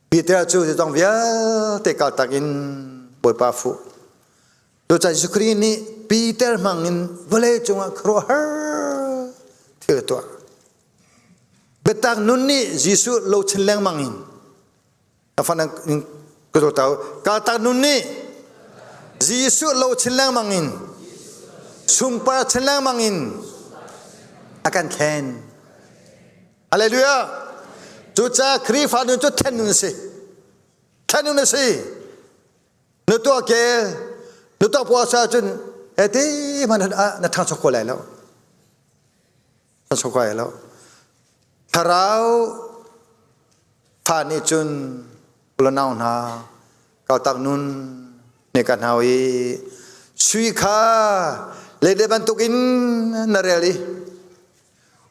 S8: Peter cu zeizong vialte kaltak in Bawipa fuh. Cucaah Jesuh Khrih nih Peter hmang in vawlei cungah khuaruahhar thil a tuah. Biatak nun nih Jesuh lo chin lengmang in a fan in ka zo tau kaltak nun nih Jesuh lo chin lengmang in sungpar chin lengmang in a kan thlen. Hallelujah. Cucaah Khrihfa nun cu thlen nun a si. Thlen nun a si. Na tuah kel, na tuah puasa cun eti man na thangchok ko lai lo. Thangchok ko lai lo. Thlarau fa nih cun ulanau hna kaltak nun ne ka hnau i sui kha lede bantukin na rel i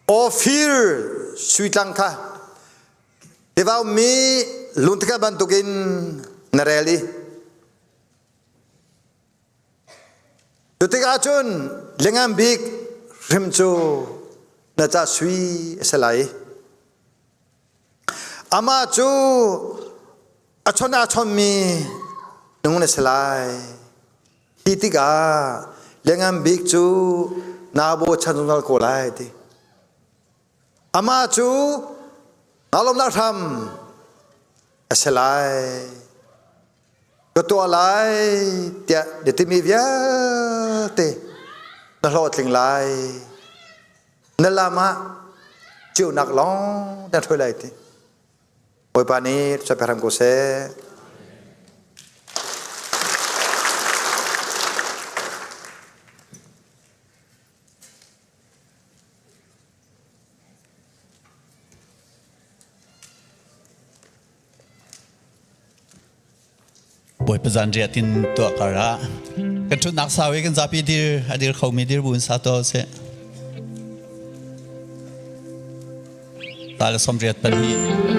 S8: Ophir sui tlang kha tiva ummi lungtika bantukin na rel i Cu tikah cun lingan bik hrim cu na ca sui a si lai. Amah cu a chon aa chonmi nung na si lai. Hi tikah liangan bik cu naa bochan zungzal ko lai ti. Amah cu naa lawmhnak hram a si lai. Ka tuah lai tiah na timi vialte na hlawhtling lai. Na lam ah ceunak lawng na hruai lai ti. Bawipa nih hram ko seh.
S11: Bawipa zanriah tin tuah kar ah kan ṭhutnak sau i kan zapi dir a dir khomi dir bu in sa tuah usih. Ta le 92.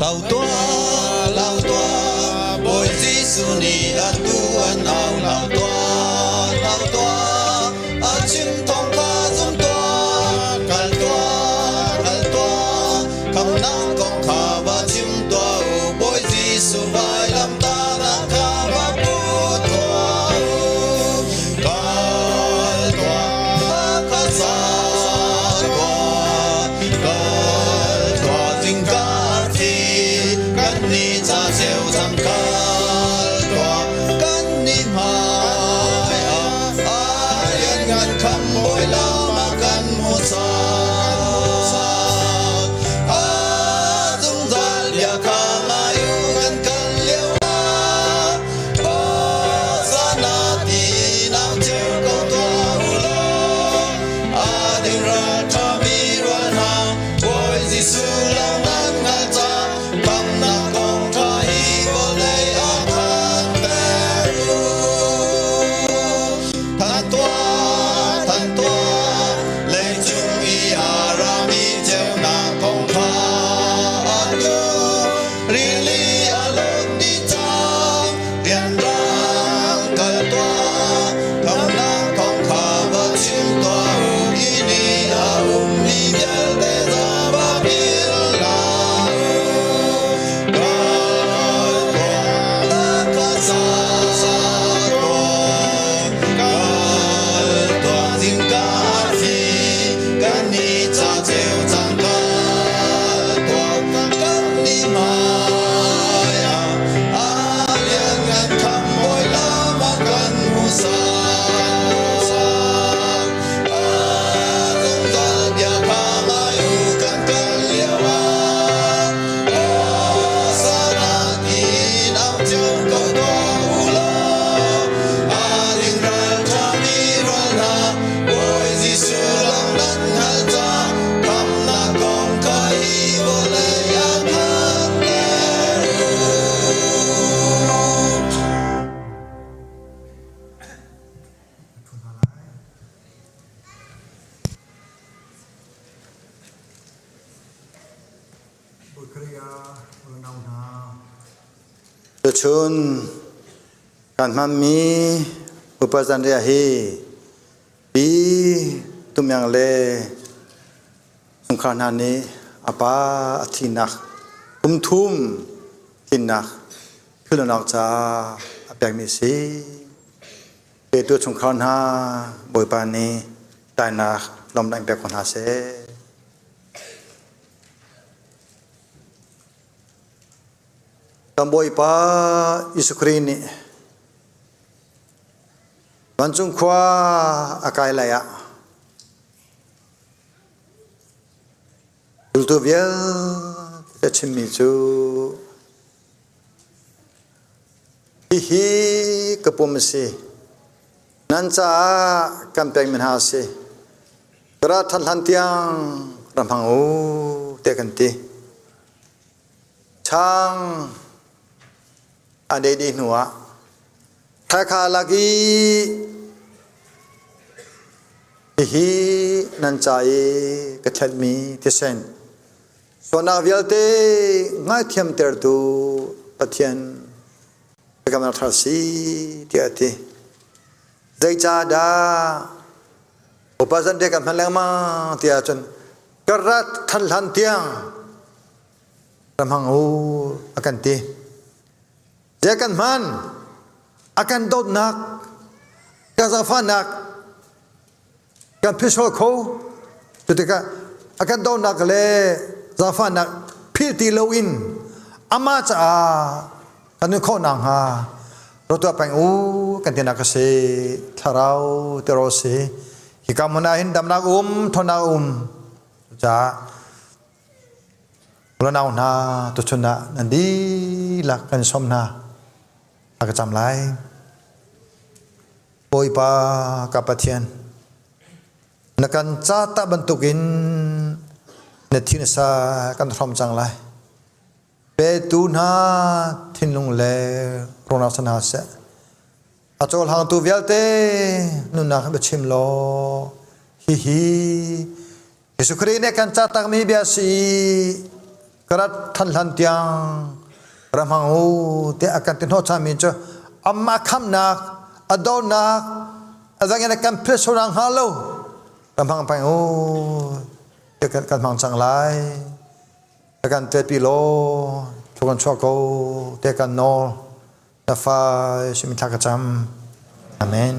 S11: Lau tuah, lau tuah, Bawi Jesuh nih atu an au lau tuah. Khamnak kong kha va chim tuah u Bawi Jesuh vailamtahnak kha va pu tuah u. Kal tuah kha sa tuah kal tuah zingka arfi kan ni ca ceu cang kal tuah kan ni hmai ah a lianngan khamhbawi lam a kan hmuhsak. A zungzal bia kha ngai u kan kal lio ah Hosanna tiin au cio ko tuah u law a ding ral ṭhami rual hna Bawi Jesuh lawng nan hngalh ca khamnak kong ṭha hi vawlei ah thanter u. Than tuah, than tuah, leicung i a rami ceunak kong kha atu rili a lawt dih cang, rianrang kal tuah, khamnak thawng kha va chim tuah u, hi ni a ummi vialte za va philh hlah u. Kal tuah, ka sa tuah, kal tuah zingka arfi, kan ni ca ceu cang kal tuah, kan ni hmai ah a lianngan khamhbawi lam a kan hmuhsak. A zungzal bia kha ngai u kan kal lio ah, Hosanna tiin au cio ko tuah u law, a ding ral ṭhami rual hna, Bawi Jesuh lawng nan hngalh ca, khamnak kong kha hi vawlei ah thanter u.
S8: Tuchun kan hmanmi upa zanriah hi Pi Tumyang le chungkhar hna nih a pa a thihnak kum thum tlinnak philhlonak caah a pekmi a si. Petu chungkhar hna Bawipa nih tainak lawmnak in pek ko hna seh. Kan Bawipa Jesuh Khrih nih vancung khua a kai lai ah zultu vialte chimmi cu hihi ka pum a si nan caah kan pekmi hna a si ka ra ṭhan hlan tiang ra hmang u tiah kan ti Chang an ei dih hnuah thaikha lak i hihi nan ca i ka thenhmi thisen sualnak vialte ngaithiamtertu Pathian biakamnak thar si tiah a ti. Zeicahdah upa zan te kan hman lengmang ti ahcun ka rat than hlan tiang Ram hang u a kan ti. Zei kan hman a kan dawtnak kan zaangfahnak kan phisol kho cu tikah a kan dawtnak le zaangfahnak philh ti loin amah caah kan nun khawh nakhnga rotuah peng u kan tinak a si thlarau tirawl si hika hmun ah hin damnak um thawnnak um cucaah Unau hna tuchun ah nan dihlak kan sawm hna. A ka cam lai. Bawipa ka Pathian, na kan ca ta bantukin na thin sa kan hrom cang lai. Petu hna thinlung le ruahnak san hna seh. A cawlhangtu vialte nunnak bia chim law hihi Jesuh Khrih nih kan ca takmi bia si ka rat than hlan tiang ra hmang u tiah a kan ti hnawhchanmi cu amah khamnak a dornak a dang in kan philh sual hnga lo ra hmang peng u tiah kan hmang cang lai. Kan tet pi law thu kan chuah ko te kan nawl. Na fa simi thla ka cam. Amen.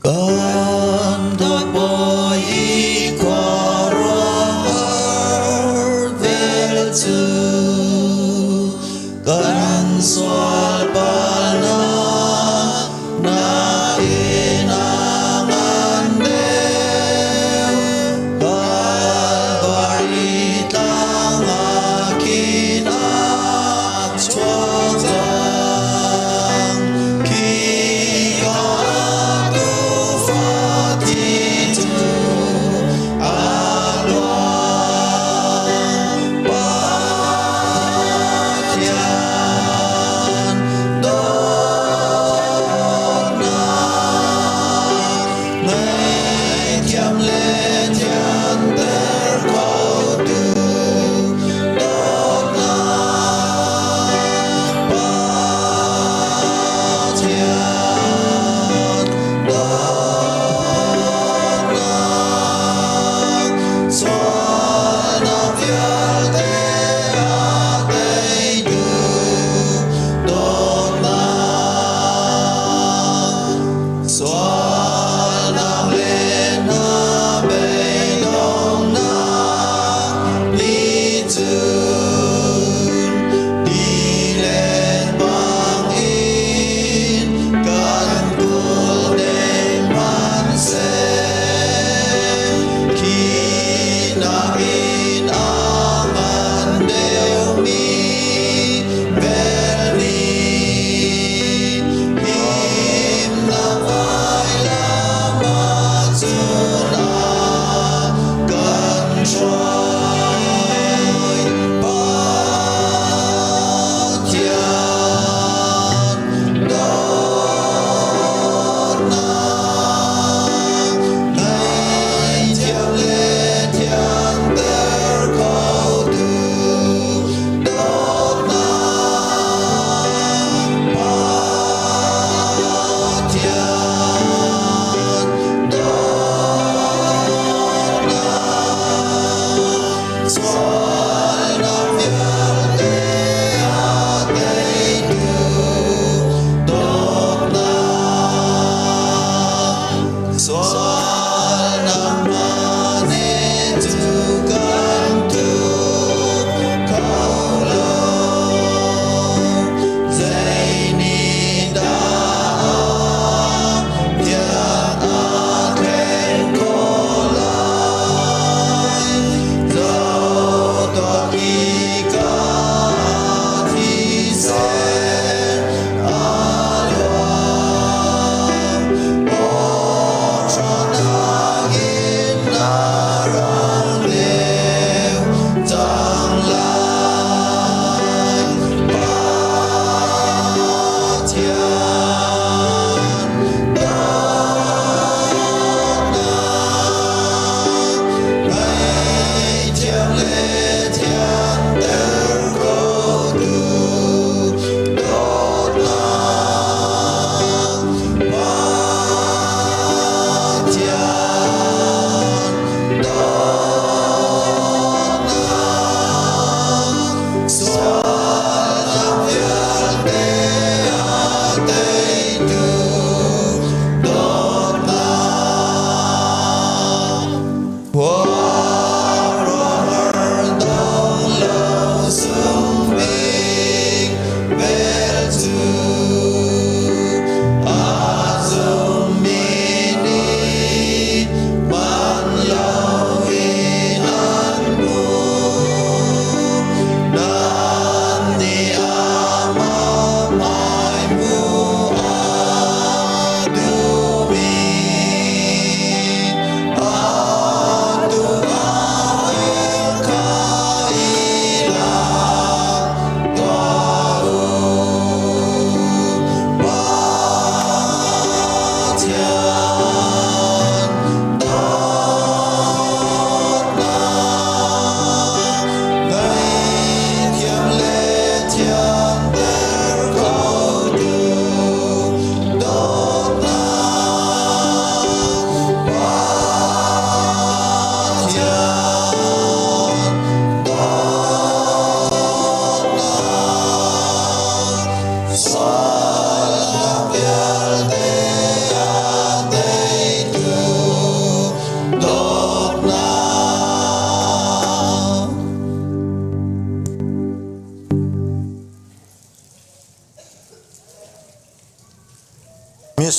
S11: Kan dawt Bawi i khuaruahhar vel cu kan sual palnak nakin a ngan deuh. Kalvari tlang ah khin a chuak cang. Khika tuufa thi cu a luang. Pathian dawtnak ngaihthiam le thianter khotu dawtnak Pathian dawtnak sualnak vialte a teitu dawtnak sualnak le hna beidonghnak nih cun tilet bangin kan kul deng hmanhseh khi nakin a ngan deuhmi vel nih himnak vailam ah cun a kan hruai. Pathian dawtnak ngaihthiam le thianter khotu dawtnak Pathian dawtnak sualnak vialte a teitu dawtnak sualnak man cu kan tuk kho lo Zei nih dah tiang a thleng khawh lai? Zotuah khika thisen a luang. Aw ṭha.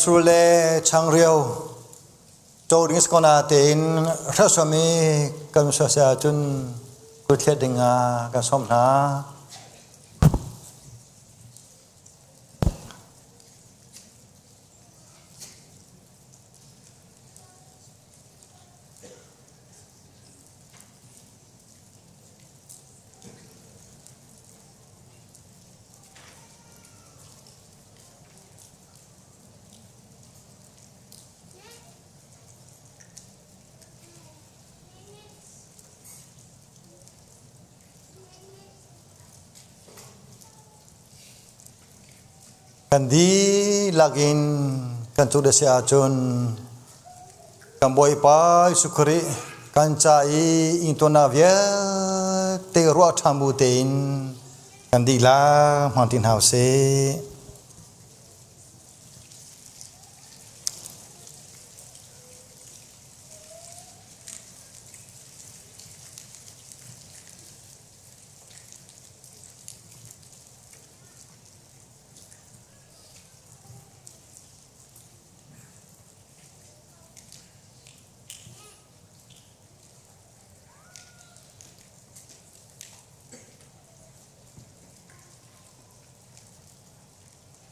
S8: Mitsur le changreu co ding skona tein hraswami kan suase ahcun kut ding ah kan sawm hna. Kan dihlak in kan cu si ahcun kan Bawipa Jesuh Khrih kan ca i ingtuannak vialte ruah ṭhan bu tein kan dihlak hmang ti hna usih.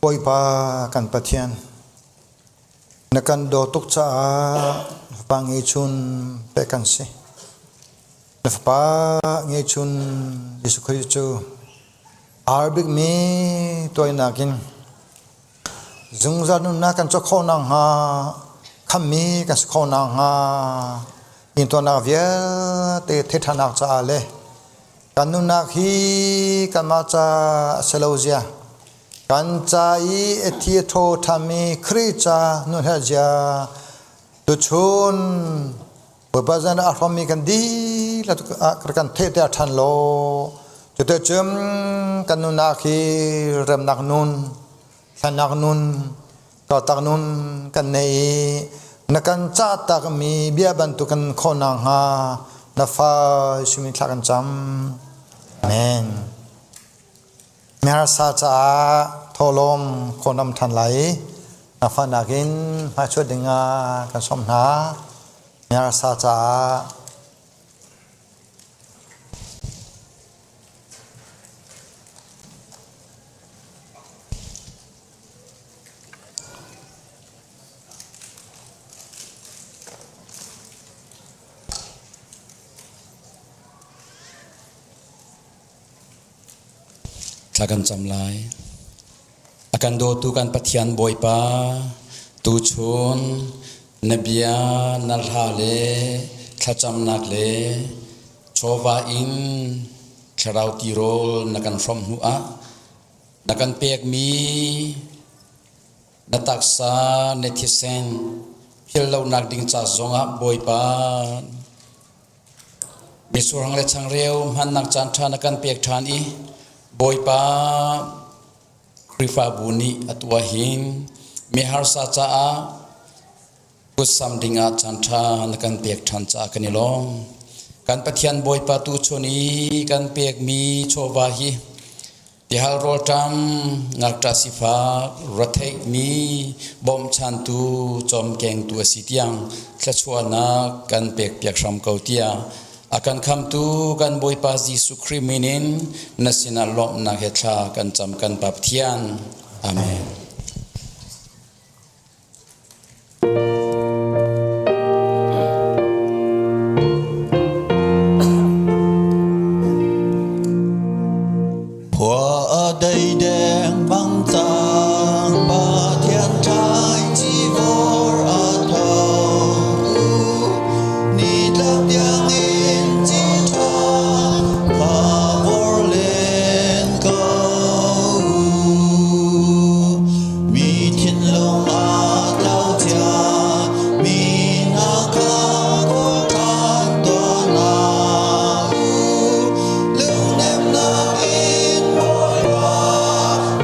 S8: Bawipa kan Pathian, na kan dawt tuk caah na fapa ngeihchun pek kan si. Na fapa ngeihchun Jesuh Khrih cu aa bikmi tuainak in zungzal nunnak kan cawk khawh nakhnga khammi kan si khawh nakhnga intuarnak vialte theihṭhannak caah le kan nunnak hi kanmah ca a si lo zia kan ca i a thi a thaw ṭhanmi Khrih ca nun herh zia tuchun Bawipa zan a hrawmmi kan dihlak kan theihter ṭhan law cuticun kan nunnak hi remnak nun thlennak nun kaltak nun kan nei i na kan cah takmi bia bantuk kan khawh nakhnga na fa simi thla kan cam. Amen. Miharsa caah thawhlawm khawhnam ṭhan lai i na fa nakin hmaichuat dingah kan sawm hna. Miharsa caah
S12: Thla kan cam lai. A kan dawtu kan Pathian Bawipa, tuchun na bia na hla le thlacamnak le chawva in thlarau tirawl na kan hrawmh hnu ah na kan pekmi na taksa na thisen philh lonak ding ca zongah Bawipa Misurhang le changreu hmannak caan ṭha na kan pek ṭhan i Bawipa Khrihfabu nih a tuah hin miharsa caah kutsam dingah caan ṭha na kan pek ṭhan caah kan i lawm. Kan Pathian Bawipa tuchun i kan pekmi chawva hi Tihal rawlṭam, ngakṭah sifak, retheihmi, bawmchantu, cawmkengtu a si tiang thluachuahnak kan pekpiak hram ko tiah a kan khamtu kan Bawipa Jesuh Khrih min in na sinah lawmhnak he thla kan cam kan Pa Pathian. Amen.
S11: Khua dei deng bang cang Pathian ṭhai ci vor a tho ni tlak tiang in ci ṭha kha vor len ko Mi thinlung aa tlau cia mi hna kha kawl ṭhan tuah hna u. Lungnemnak in Bawipa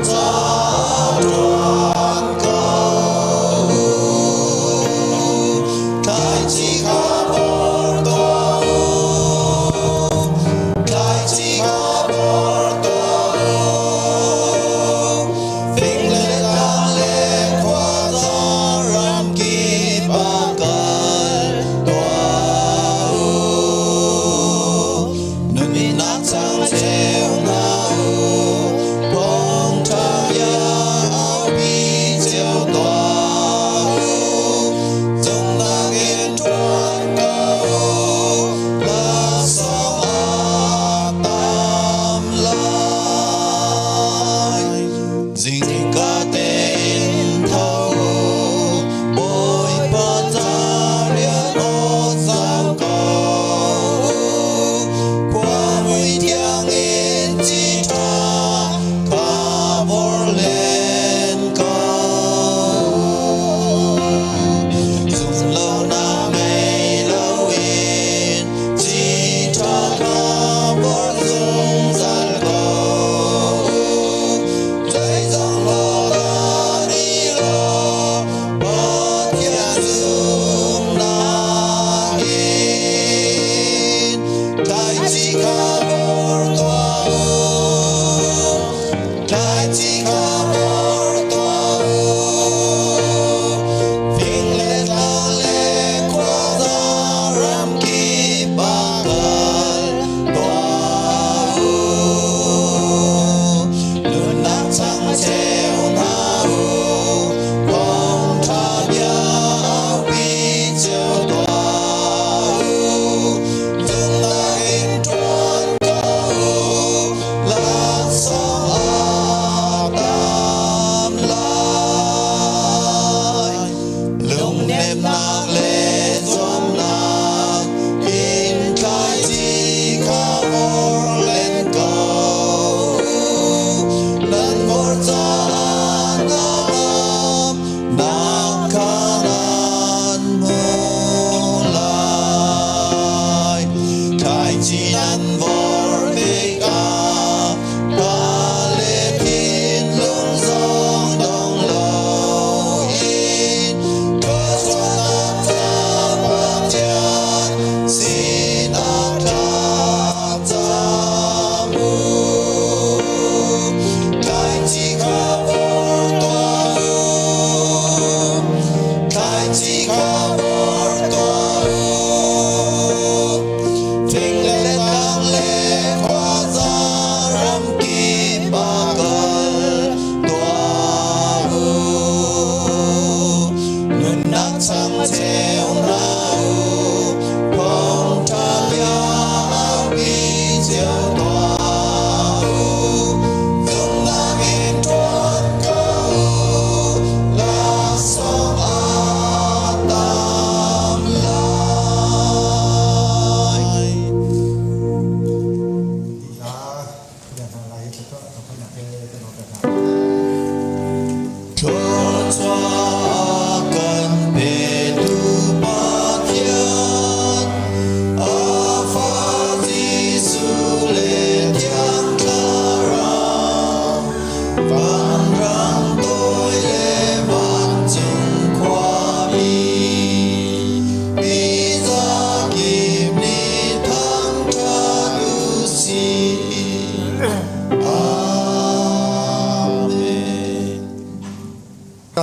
S11: ca ṭuan ko u. Thlaici kha bor tuah u. Thlaici kha bor tuah u. Fing le tlang le khua caan.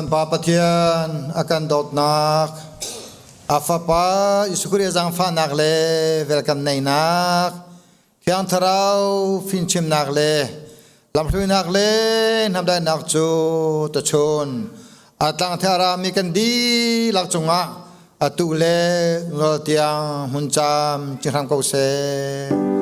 S8: Kan Pa Pathian a kan dawtnak, a Fapa Jesuh Khrih zaangfahnak le velkan neihnak, Thiang Thlarau fimchimnak le lamhruainak le hnamdaihnak cu tuchun a tlangthar mi kan dihlak cungah atu le ngol tiang hmun cam cing hram ko seh.